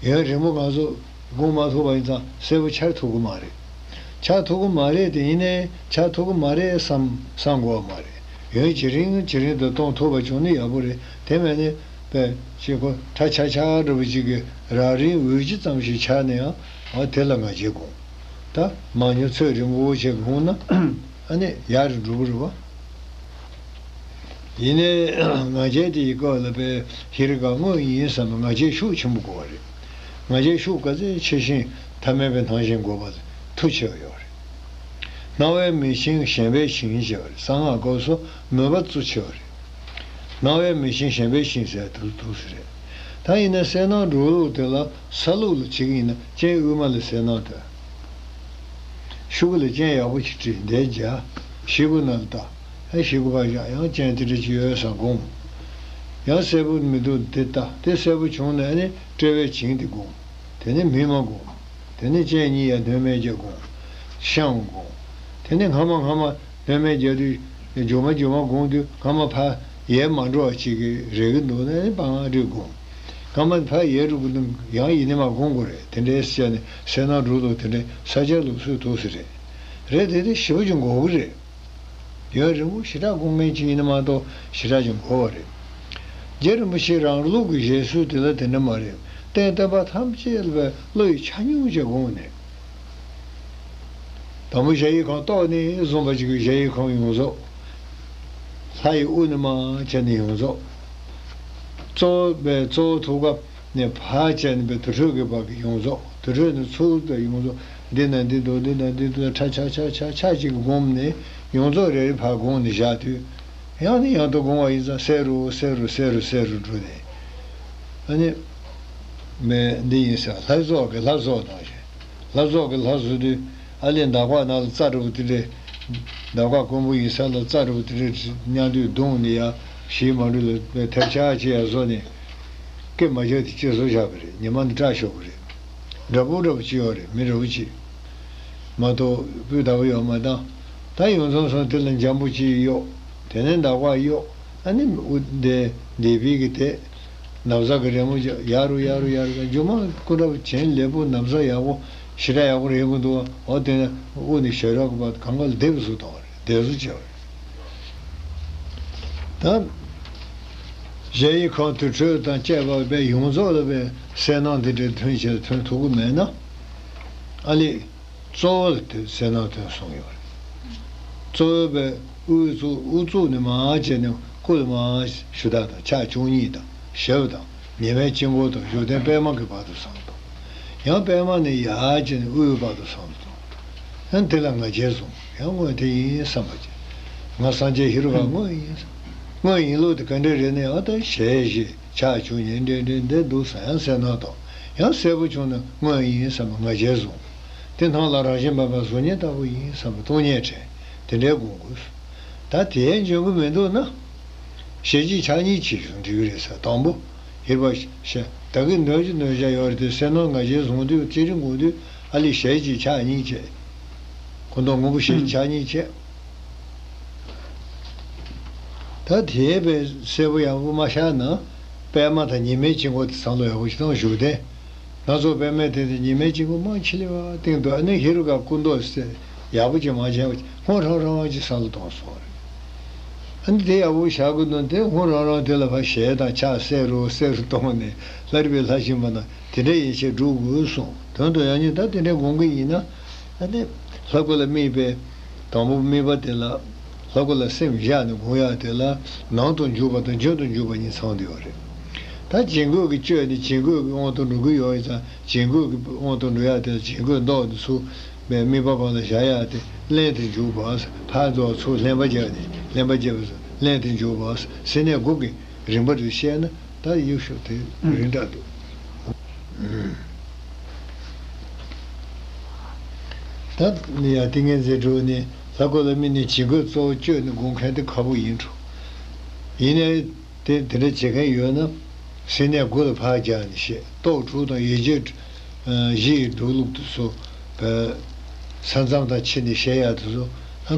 ཡུན་རིང་པོ་ང་ཚོ་སྒོམ་མ་ཐུབ་པ་ཡིན་ཙང་གསལ་པོ་འཆར་ཐུབ་ཀྱི་མ་རེད། འཆར་ཐུབ་ཀྱི་མ་རེད་དེ། ཡིན་ནའི་འཆར་ཐུབ་ཀྱི་མ་རེད་བསམ་བསམ་དགོས་པ་མ་རེད། ཡུན་ཇེ་རིང་ཇེ་རིང་དུ་གཏོང་ཐུབ་པ་བྱུང་ན་ཡག་པོ་རེད། དེ་མེད་ནའི་དཔེ་ཅིག་ཁོ་ཁྲ་ཆག་ཆག་འདྲ་པོ་ཅིག་གི་རག་རིམ་འོད་ཅིག་ཙམ་ཞིག་འཆར་ནའང་། ཨ། དེ་ལ་ང་རྒྱལ་སྒོམ། ད་མང་ཉུང་ཚོད་རིང་པོ་ཞིག་སྒོམ་ན། ཨ་ནི་ཡར་འགྲོ་གི་རེད་བ། ཡིན་ནའི་ང་རྒྱལ་དེ་ཡི་སྐབས་ལ་དཔེ་ཧེ་རུ་ཀ་དངོས་ཡིན་བསམ་པའི་ང་རྒྱལ་ཤུགས་ཆེན་པོ་དགོས་པ་རེད། ང་རྒྱལ་ཤུགས་ག་ཚད་ཆེ་ཞིང་ཐ་མལ་པའི་སྣང་ཞེན་འགོག་པ་ལ་མཐུ་ཆེ་བ་ཡོད་རེད། སྣང་བས་མི་འཆིང་ཞེན་པས་འཆིང་ཞེས་པ་རེད། གསང་སྔགས་སྐབས་སུ་མོས་པ་གཙོ་ཆེ་བ་རེད། སྣང་བས་མི་འཆིང་ཞེན་པས་འཆིང་ཟེར་དུ་འདུག་ཟེར་རེད། ད་ཡིན་ན་གསལ་སྣང་སྒྲུབ་ལུགས་དེ་ལ་ས་ལུགས་ལ་བྱེད་ཀྱི་ཡིན་ན་སྤྱན་དབུས་མ་ལ་གསལ་སྣང་སྟོན། ཤུ་གུ་ལ་སྤྱན་ཡག་པོ་ཞིག་བྲིས། འདིར་སྦྱར། ཞེ་གུ་ནང་ལ་བལྟ། ཨ། ཞེ་གུ་ཕར་བཞག། ཡང་སྤྱན་དེ་འདྲ་ཅིག་ཡོད་བསམ་སྒོམ། ཡང་གསལ་པོ་མི་འདུག་དེ་ལྟ། དེ་གསལ་པོ་བྱུང་ནས་ཨ་ནི་དཔྲལ་བས་བཅིངས་ཏེ་སྒོམ། དེ་ནས་མིག་མ་སྒོམ། དེ་ནས་སྤྱན་གཉིས་ཡར་སྣོན་མེད་ཀྱིས་སྒོམ། བཤང་སྒོམ། དེ་ནས་སྔ་མ་སྔ་མ་སྣོན་མེད་རྒྱག་དུས་མགྱོགས་མ་མགྱོགས་མ་སྒོམ་དུས་སྔ་མ་ཕར་ཡལ་མ་འགྲོ་བ་ཅིག་གི་རེ་གི་འདུག་ན་ཨ་ནི་ཕར་རེ་སྒོམ། སྔ་མ་ཕར་ཡལ་འགྲོ་གི་འདུག་ཡང་ཡིན་ནའི་མར་སྒོམ་དགོས་རེད། དེ་འདྲའི་བྱས་ནས་གསལ་སྣང་སྒྲུབ་ལུགས་དེ་འདྲའི་ས་སྐྱ་ལུགས་སྲོལ་འདུག་ཟེར་རེད། རེད་དེ་དེ་ཞེ་པོ་ཅིག་འགོར་གི་རེད། ཡུན་རིང་པོ་ཞེ་དྲག་སྒོམ་མཁན་ཅིག་ཡིན་ན་མ་གཏོགས་ཞེ་དྲག་ཅིག་འགོར་བ་རེད། རྗེ་རིན་པོ་ཆེ་རང་ལུགས་ཀྱི་བཞེད་སྲོལ་དེ་ལ་དེ་འདྲ་མ་རེད། རྟེན་བརྟེན་པ་ཐམས་ཅད་ལ་བློ་ཡི་ཆ་སྙོམས་ཀྱིས་བསྒོམས་ནས། དང་པོ་གཞལ་ཡས་ཁང་ཐོག་ནས་བཟུང་བ་ཅིག་གི་གཞལ་ཡས་ཁང་ཡོངས་རྫོགས། ལྷ་ཡི་དབུ་ནས་མར་བྱས་ནས་ཡོངས་རྫོགས། གཙོ་བོ་པའི་གཙོ་བོ་ཐུགས་ཀ་ནས་ཕར་བྱས་ནས་པའི་དུར་ཁྲོད་ཀྱི་བར་གྱི་ཡོངས་རྫོགས། དུར་ཁྲོད་ནས་ཚུར་དང་ཡོངས་རྫོགས། འདི་ན་འདི་འདུག་འདི་ན་འདི་འདུག་ཁྲ་ཁྲ་ཁྲ་ཁྲ་ཁྲ་ཅིག་བསྒོམས་ནས་ཡོངས་རྫོགས་རེ་རེ་ཕར་བསྒོམས་ནས་བཞག་དུས། ཡང་ནས་ཡང་དུ་བསྒོམ་པ་ཡིན་ཙང་གསལ་རུ་གསལ་རུ་གསལ་རུ་གསལ་རུ་འགྲོ་ནས། ཨ་ནི། མེ་འདི་ཡིན་ཟེར། ལྷ་ཚོགས་ཀྱི་ལྷ་ཚོགས་དང་ཞེས། ལྷ་ཚོགས་ཀྱི་ལྷ་བཟོ་དུས་ཨ་ལས་འདག་པ་ནང་ལ་རྩ་འདྲ་པོ་དེ་འདྲས། འདག་པ་དཀོན་པོ་ཡིན་ས་ལ་རྩ་འདྲ་པོ་དེ་འདྲས་མཉམ་དུ་བརྡུངས་ནས་ཡ་ཞིག་མ་འགྲོ་ལ་ཐལ་ཆ་ཆེ་ཡ་བཟོ་ནས། སྐད་མ་བརྒྱབ་དེ་ཅི་བཟོ་བཞག་པ་རེད། ཉི་མ་འདི་སྐྲག་ཤོར་བ་རེད། འདྲ་པོ་འདྲ་པོ་ཅི་ཡོད་རེད། མི་འདྲ་པོ་ཅི། མ་གཏོགས་སྤུས་དག་པོ་ཡོད་མ་དང་། ད་ཡོངས་རྫོགས་སོང་དེ་ལ་འཇམ་པོ་ཅིག་གཡོགས། དེ་ནས་འདག་པ་གཡོགས། ཨ་ནི་དབུ་འདི་འདས་པའི་གི་དེ། ན་བཟའ་གི་རི་མོ་ཅིག་ཡར་རུ་ཡར་རུ་ཡར་རུ་ཡར། མཇུག་མ་སྐུ་འདྲ་པོ་བྱིན་ལེགས་པོ་ན་བཟའ་ཡག་པོ་ཞེ་དྲག་ཡག་པོ་རེད་གི་འདུག་འོ་དེ་ནས་དབུ་ནས་ཞབས་ར་གི་བར་གང་ག་ལ་ལྡེབ་བཟོ་བཏང་བ་རེད། ལྡེབ་བཟོ་བྱས་པ་རེད། ད། གཞལ་ཡས་ཁང་དུར་ཁྲོད་དང་བཅས་པ་པའི་ཡོངས་རྫོགས་ལ་པའི་གསལ་སྣང་འདི་འདྲའི་ཐོན་བྱས་ཐོན་ཐུབ་ཀྱི་མེད་ན། ཨ་ལས། གཙོ་བོ་ལ་དེ་གསལ་སྣང་ཐོན་གསུངས་ཡོད་རེད། གཙོ་བོ་པའི་དབུ་གཙུག་དབུ་གཙུག་ནས་མར་བྱས་ནས་སྐུ་ལ་མར་ཞུ་དག་དང་ཕྱག་བཅུ་གཉིས་དང་ཞབས་དང་ཉི་མའི་དཀྱིལ་འཁོར་དང་བཞུགས་གདན་པད་མ་གི་བར་དུ་བསམ་དང་། ཡང་པད་མ་ནས་ཡར་བྱས་ནས་དབུའི་བར་དུ་བསམ་དང་། ཡང་དེ་ལ་ང་རྒྱལ་བཟུང་། ཡང་དངོས་དེ་ཡིན་བསམ་པ་བྱས། ང་སངས་རྒྱས་ཧེ་རུ་ཀ་དངོས་ཡིན། དངོས་ཡིན་ལུགས་དེ་ག་འདྲ་རེད་ན། ཡང་ད་ཞལ་བཞེས་ཕྱག་བཅུ་གཉིས་འདྲེན་འདྲེན་འདི་འདུག་བསམ། ཡང་གསལ་སྣང་དང་། ཡང་གསལ་པོ་བྱུང་ན་དངོས་ཡིན་བསམ་པ་ང་རྒྱལ་བཟུང་། དེ་སྣང་ལ་རང་བཞིན་མེད་པ་གཟུགས་བརྙན་ལྟ་བུ་ཡིན་བསམ་པ་སྟོང་ཉིད་དྲན། དེ་འདྲའི་སྒོམ་དགོས། ད་དེའི་འཇོན་གྱི་མི་འདུག་ན། ཞལ་གཅིག་ཕྱག་གཉིས་བྱས་ཤིང་འགྲིག་གི་རེད་ཟེར། དང་པོ། ཧེ་རུ་ཀ་ཞལ་ད་གིན་ནོར་གྱི་ནོར་བྱ་ཡོད་རེད་དེ། གསལ་སྣང་ང་རྒྱལ་བཟུང་དུས་ཅི་རིགས་འགོག་དུས་ཨ་ལས་ཞལ་གཅིག་ཕྱག་གཉིས་བྱས། ཁོ་ཐག་སྔོན་པོ་ཞལ་གཅིག་ཕྱག་གཉིས་བྱས། ད་དེའི་པའི་གསལ་པོ་ཡག་པོ་མ་ཤར་ན། པད་མ་དང་ཉི་མའི་དཀྱིལ་འཁོར་དེ་བསམ་བློ་ཡག་པོ་ཞིག་བཏང་བཞུགས་དེ། སྣ་ཚོགས་པད་མའི་སྟེང་དུ་ཉི་མའི་དཀྱིལ་འཁོར་མང་ཆེ་ལེ་བ་སྟེང་དུ། ཨ་ནི་ཧེ་རུ་ཀ་སྐུ་མདོག་གསལ་ཡག་པོ་ཅིག་མ་བྱས་པ་ཅིག་སྔོ་རང་རང་ཅིག་བསམ་བློ་གཏོང་སོང་བ་རེད། ཨ་ནི་དེ་ཡག་པོ་བཞག་དགོས་དོན་དེ་སྔོ་རང་རང་དེ་ལ་ཕར་ཞལ་དང་ཕྱག་གསལ་རུ་གསལ་རུ་གཏོང་ནས་ལྷ་རིས་པའི་ལྷ་བཞིན་པ་ན་དེ་འདྲ་ཡན་ཆད་སྒྲུབ་དགོས་གསུངས། དོན་དུ་ཡང་སྙིང་ད་དེ་འདྲའི་སྒོམ་གྱི་ཡིན་ན། ཨ་ནི་ལྷ་སྐུ་ལ་དམིགས་པའི་དང་པོ་དམིགས་པ་དེ་ལ། ལྷ་སྐུ་ལ་སེམས་བཞག་ནས་སྒོམ་ཡག་དེ་ལ་ནང་དུ་འཇུག་པ་དང་རྒྱུན་དུ་འཇུག་པ་གཉིས་ཚང་བསྡད་ཡོད་རེད། ད་བྱིང་རྒོད་ཀྱི་སྤྱོད་ནི་བྱིང་རྒོད་ཀྱི་དབང་དུ་འགྲོ་གི་ཡོད་ཡིན་ཙང་། བྱིང་རྒོད་ཀྱི་དབང་དུ་འགྲོ་ཡག་དེ་ལ་བྱིང་རྒོད་མདོག་ནས་ཚུར་པའི་དམིགས་པ་གང་ལ་བཞག་ཡག་དེ་ལྷན་དུ་འཇུག་པ། ཕར་རྫོགས་ཚུར་ལྷན་པ་བརྒྱབ་ནས་ལྷན་པ་བརྒྱབ་པ་ལྷན་དུ་འཇུག་པ། སེམས་གནས་དགུ་གི་རིམ་པ་རེ་བཤད་ན་ད་ཡག་ཤོས་དེ་རེད་འདྲ་འདུག་ད་ནི་ཡང་ཏིང་ངེ་འཛིན་དྲུག་ནི་ལྷ་སྐུ་ལ་དམིགས་ནས་བྱིང་རྒོད་གཙོ་བོ་བཅོས་ནས་སྒོམ་མཁན་དེ་ཁག་པོ་ཡིན་འགྲོ། ཡིན་ནའི་དེ་དེ་འདྲ་བྱེད་མཁན་ཡོད་ན། སེམས་གནས་དགུ་ལ་ཕར་རྒྱག་ནས་བཤད། རྟོག་དྲུག་དང་ཡིད་དཔྱོད་བཞི་ཡི་འགྲོ་ལུགས་དེ་ཚོ། ས་མཚམས་དང་ཕྱེ་ནས་བཤད་ཡག་དེ་ཚོ་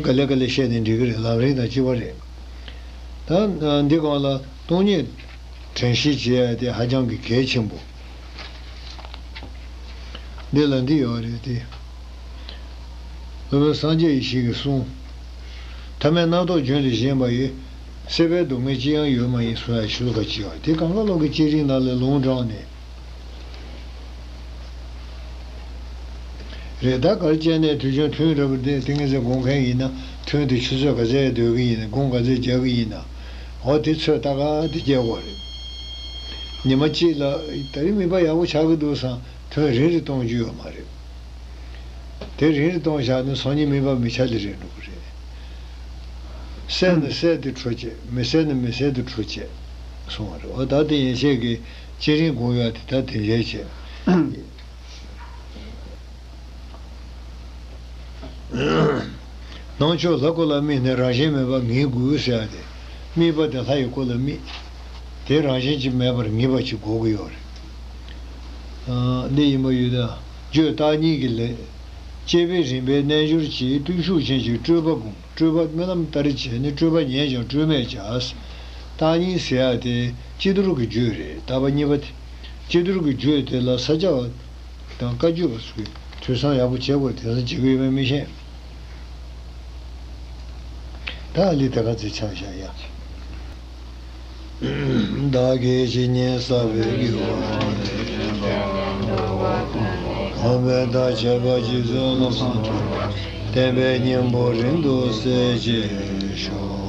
ག་ལེ་ག་ལེ་བཤད་ནས་འགྲིག་གི་རེད། ལམ་རིམ་དང་གཅིག་པ་རེད། ད་འདི་སྒང་ལ་སྟོང་ཉིད་དྲན་ཤེས་བྱེད་ཡ་དེ་ཧ་ཅང་གི་གལ་ཆེན་པོ། འདི་ལ་འདི་ཡོད་རེད་དེ། སློབ་དཔོན་སངས་རྒྱས་ཡེ་ཤེས་ཀྱིས་གསུངས། ཐ་མལ་རྣམ་རྟོག་རྒྱུན་དུ་ཞེན་པ་ཡིས། སྲེད་པའི་སྡུག་བསྔལ་ཅི་ཡང་ཡོད་མ་ཡིན་གསུང་ཡ་ཆོས་ལ་ཁ་ཅིག་ཡོད་དེ། གང་ག་ལོག་གི་བསྐྱེད་རིམ་ནང་ལས་ལུང་དྲངས་ནས། རེད། ད་ག་རེ་བྱས་ནས་དུས་རྒྱུན་ཐུན་རེ་བར་དེ་ཏིང་ངེ་འཛིན་སྒོམ་མཁན་ཡིན་ན། ཐུན་དེ་ཆུ་ཚོད་ག་ཚད་སྡོད་ཀྱི་ཡིན་ན། སྒོམ་ག་ཚད་རྒྱག་གི་ཡིན་ན། འོ་དེ་ཚོད་ལྟ་ག་དེ་རྒྱག་དགོས་རེད། ཉི་མ་གཅིག་ལ་ད་རེས་དམིགས་པ་ཡག་པོ་ཆགས་ཀྱི་འདུག་བསམ། ཐུན་རེ་རེ་གཏོང་རྒྱུ་ཡོད་མ་རེད། དེ་རེ་རེ་གཏོང་བཞག་ན་སང་ཉིན་དམིགས་པ་མི་ཆགས་ལེ་རེད་འགྲོ་གི་རེད། གསལ་ན་གསལ་དུ་འཕྲོ་བཅད། མི་གསལ་ན་མི་གསལ་དུ་འཕྲོ་བཅད་གསུང་བ་རེད། འོ་ད་དེ་ཡན་ཆད་ཀྱི་བསྐྱེད་རིམ་སྒོམ་ཡ་དེ་ད་དེ་འདྲ་བྱས། སྣང་ཕྱོགས་ལྷ་སྐུ་ལ་དམིགས་ནས་རང་བཞིན་མེད་པར་ངེས་དགོས་ཟེར་ཡ་དེ། དམིགས་པ་དེ་ལྷ་ཡི་སྐུ་ལ་དམིགས། དེ་རང་བཞིན་གྱིས་མེད་པར་ངེས་པ་ཅིག་དགོས་ཀྱི་ཡོད་རེད། ཨ། འདི་ཡིན་པ་ཡོད་ད། བརྗོད་བརྟག་གཉིས་ཀྱི་ལས། བསྐྱེད་པའི་རིམ་པའི་རྣལ་འབྱོར་གྱིས། བརྟུལ་ཞུགས་ཅན་གྱི་སྤྲུལ་པ་བསྒོམ། སྤྲུལ་པ་སྨོན་ལམ་ལྟར་བྱས་ནས། སྤྲུལ་པ་ཉན་ཀྱང་སྤྲོས་མེད་བྱ། བརྟག་གཉིས་ཟེར་ཡ་དེ་སྤྱི་ཏོར་གྱི་རྒྱུད་རེད། བརྟག་པ་གཉིས་པ་དེ། སྤྱི་ཏོར་གྱི་རྒྱུད་དེ་ལ་ས་སྐྱ་པ་དང་བཀའ་བརྒྱུད་པ་ཚོས་ཐོས་བསམ་ཡག་པོ་བྱེད་དགོས། དེང་སང་བྱེད་ཀྱི་ཡོད་མེད་མི་ཤེས། ད་ལི་དེ་ག་ཚོད་ཆགས་བཞག་ཡ། བདག་གིས་ཇི་སྙེད་བསགས་པའི་དགེ་བ་དེས། གོང་མའི་བདག་བྱེད་པ་རྗེ་བཙུན་བློ་བཟང་གྲགས་པའི་བསྟན་པའི་སྙིང་པོ་རིང་དུ་གསལ་བྱེད་ཤོག།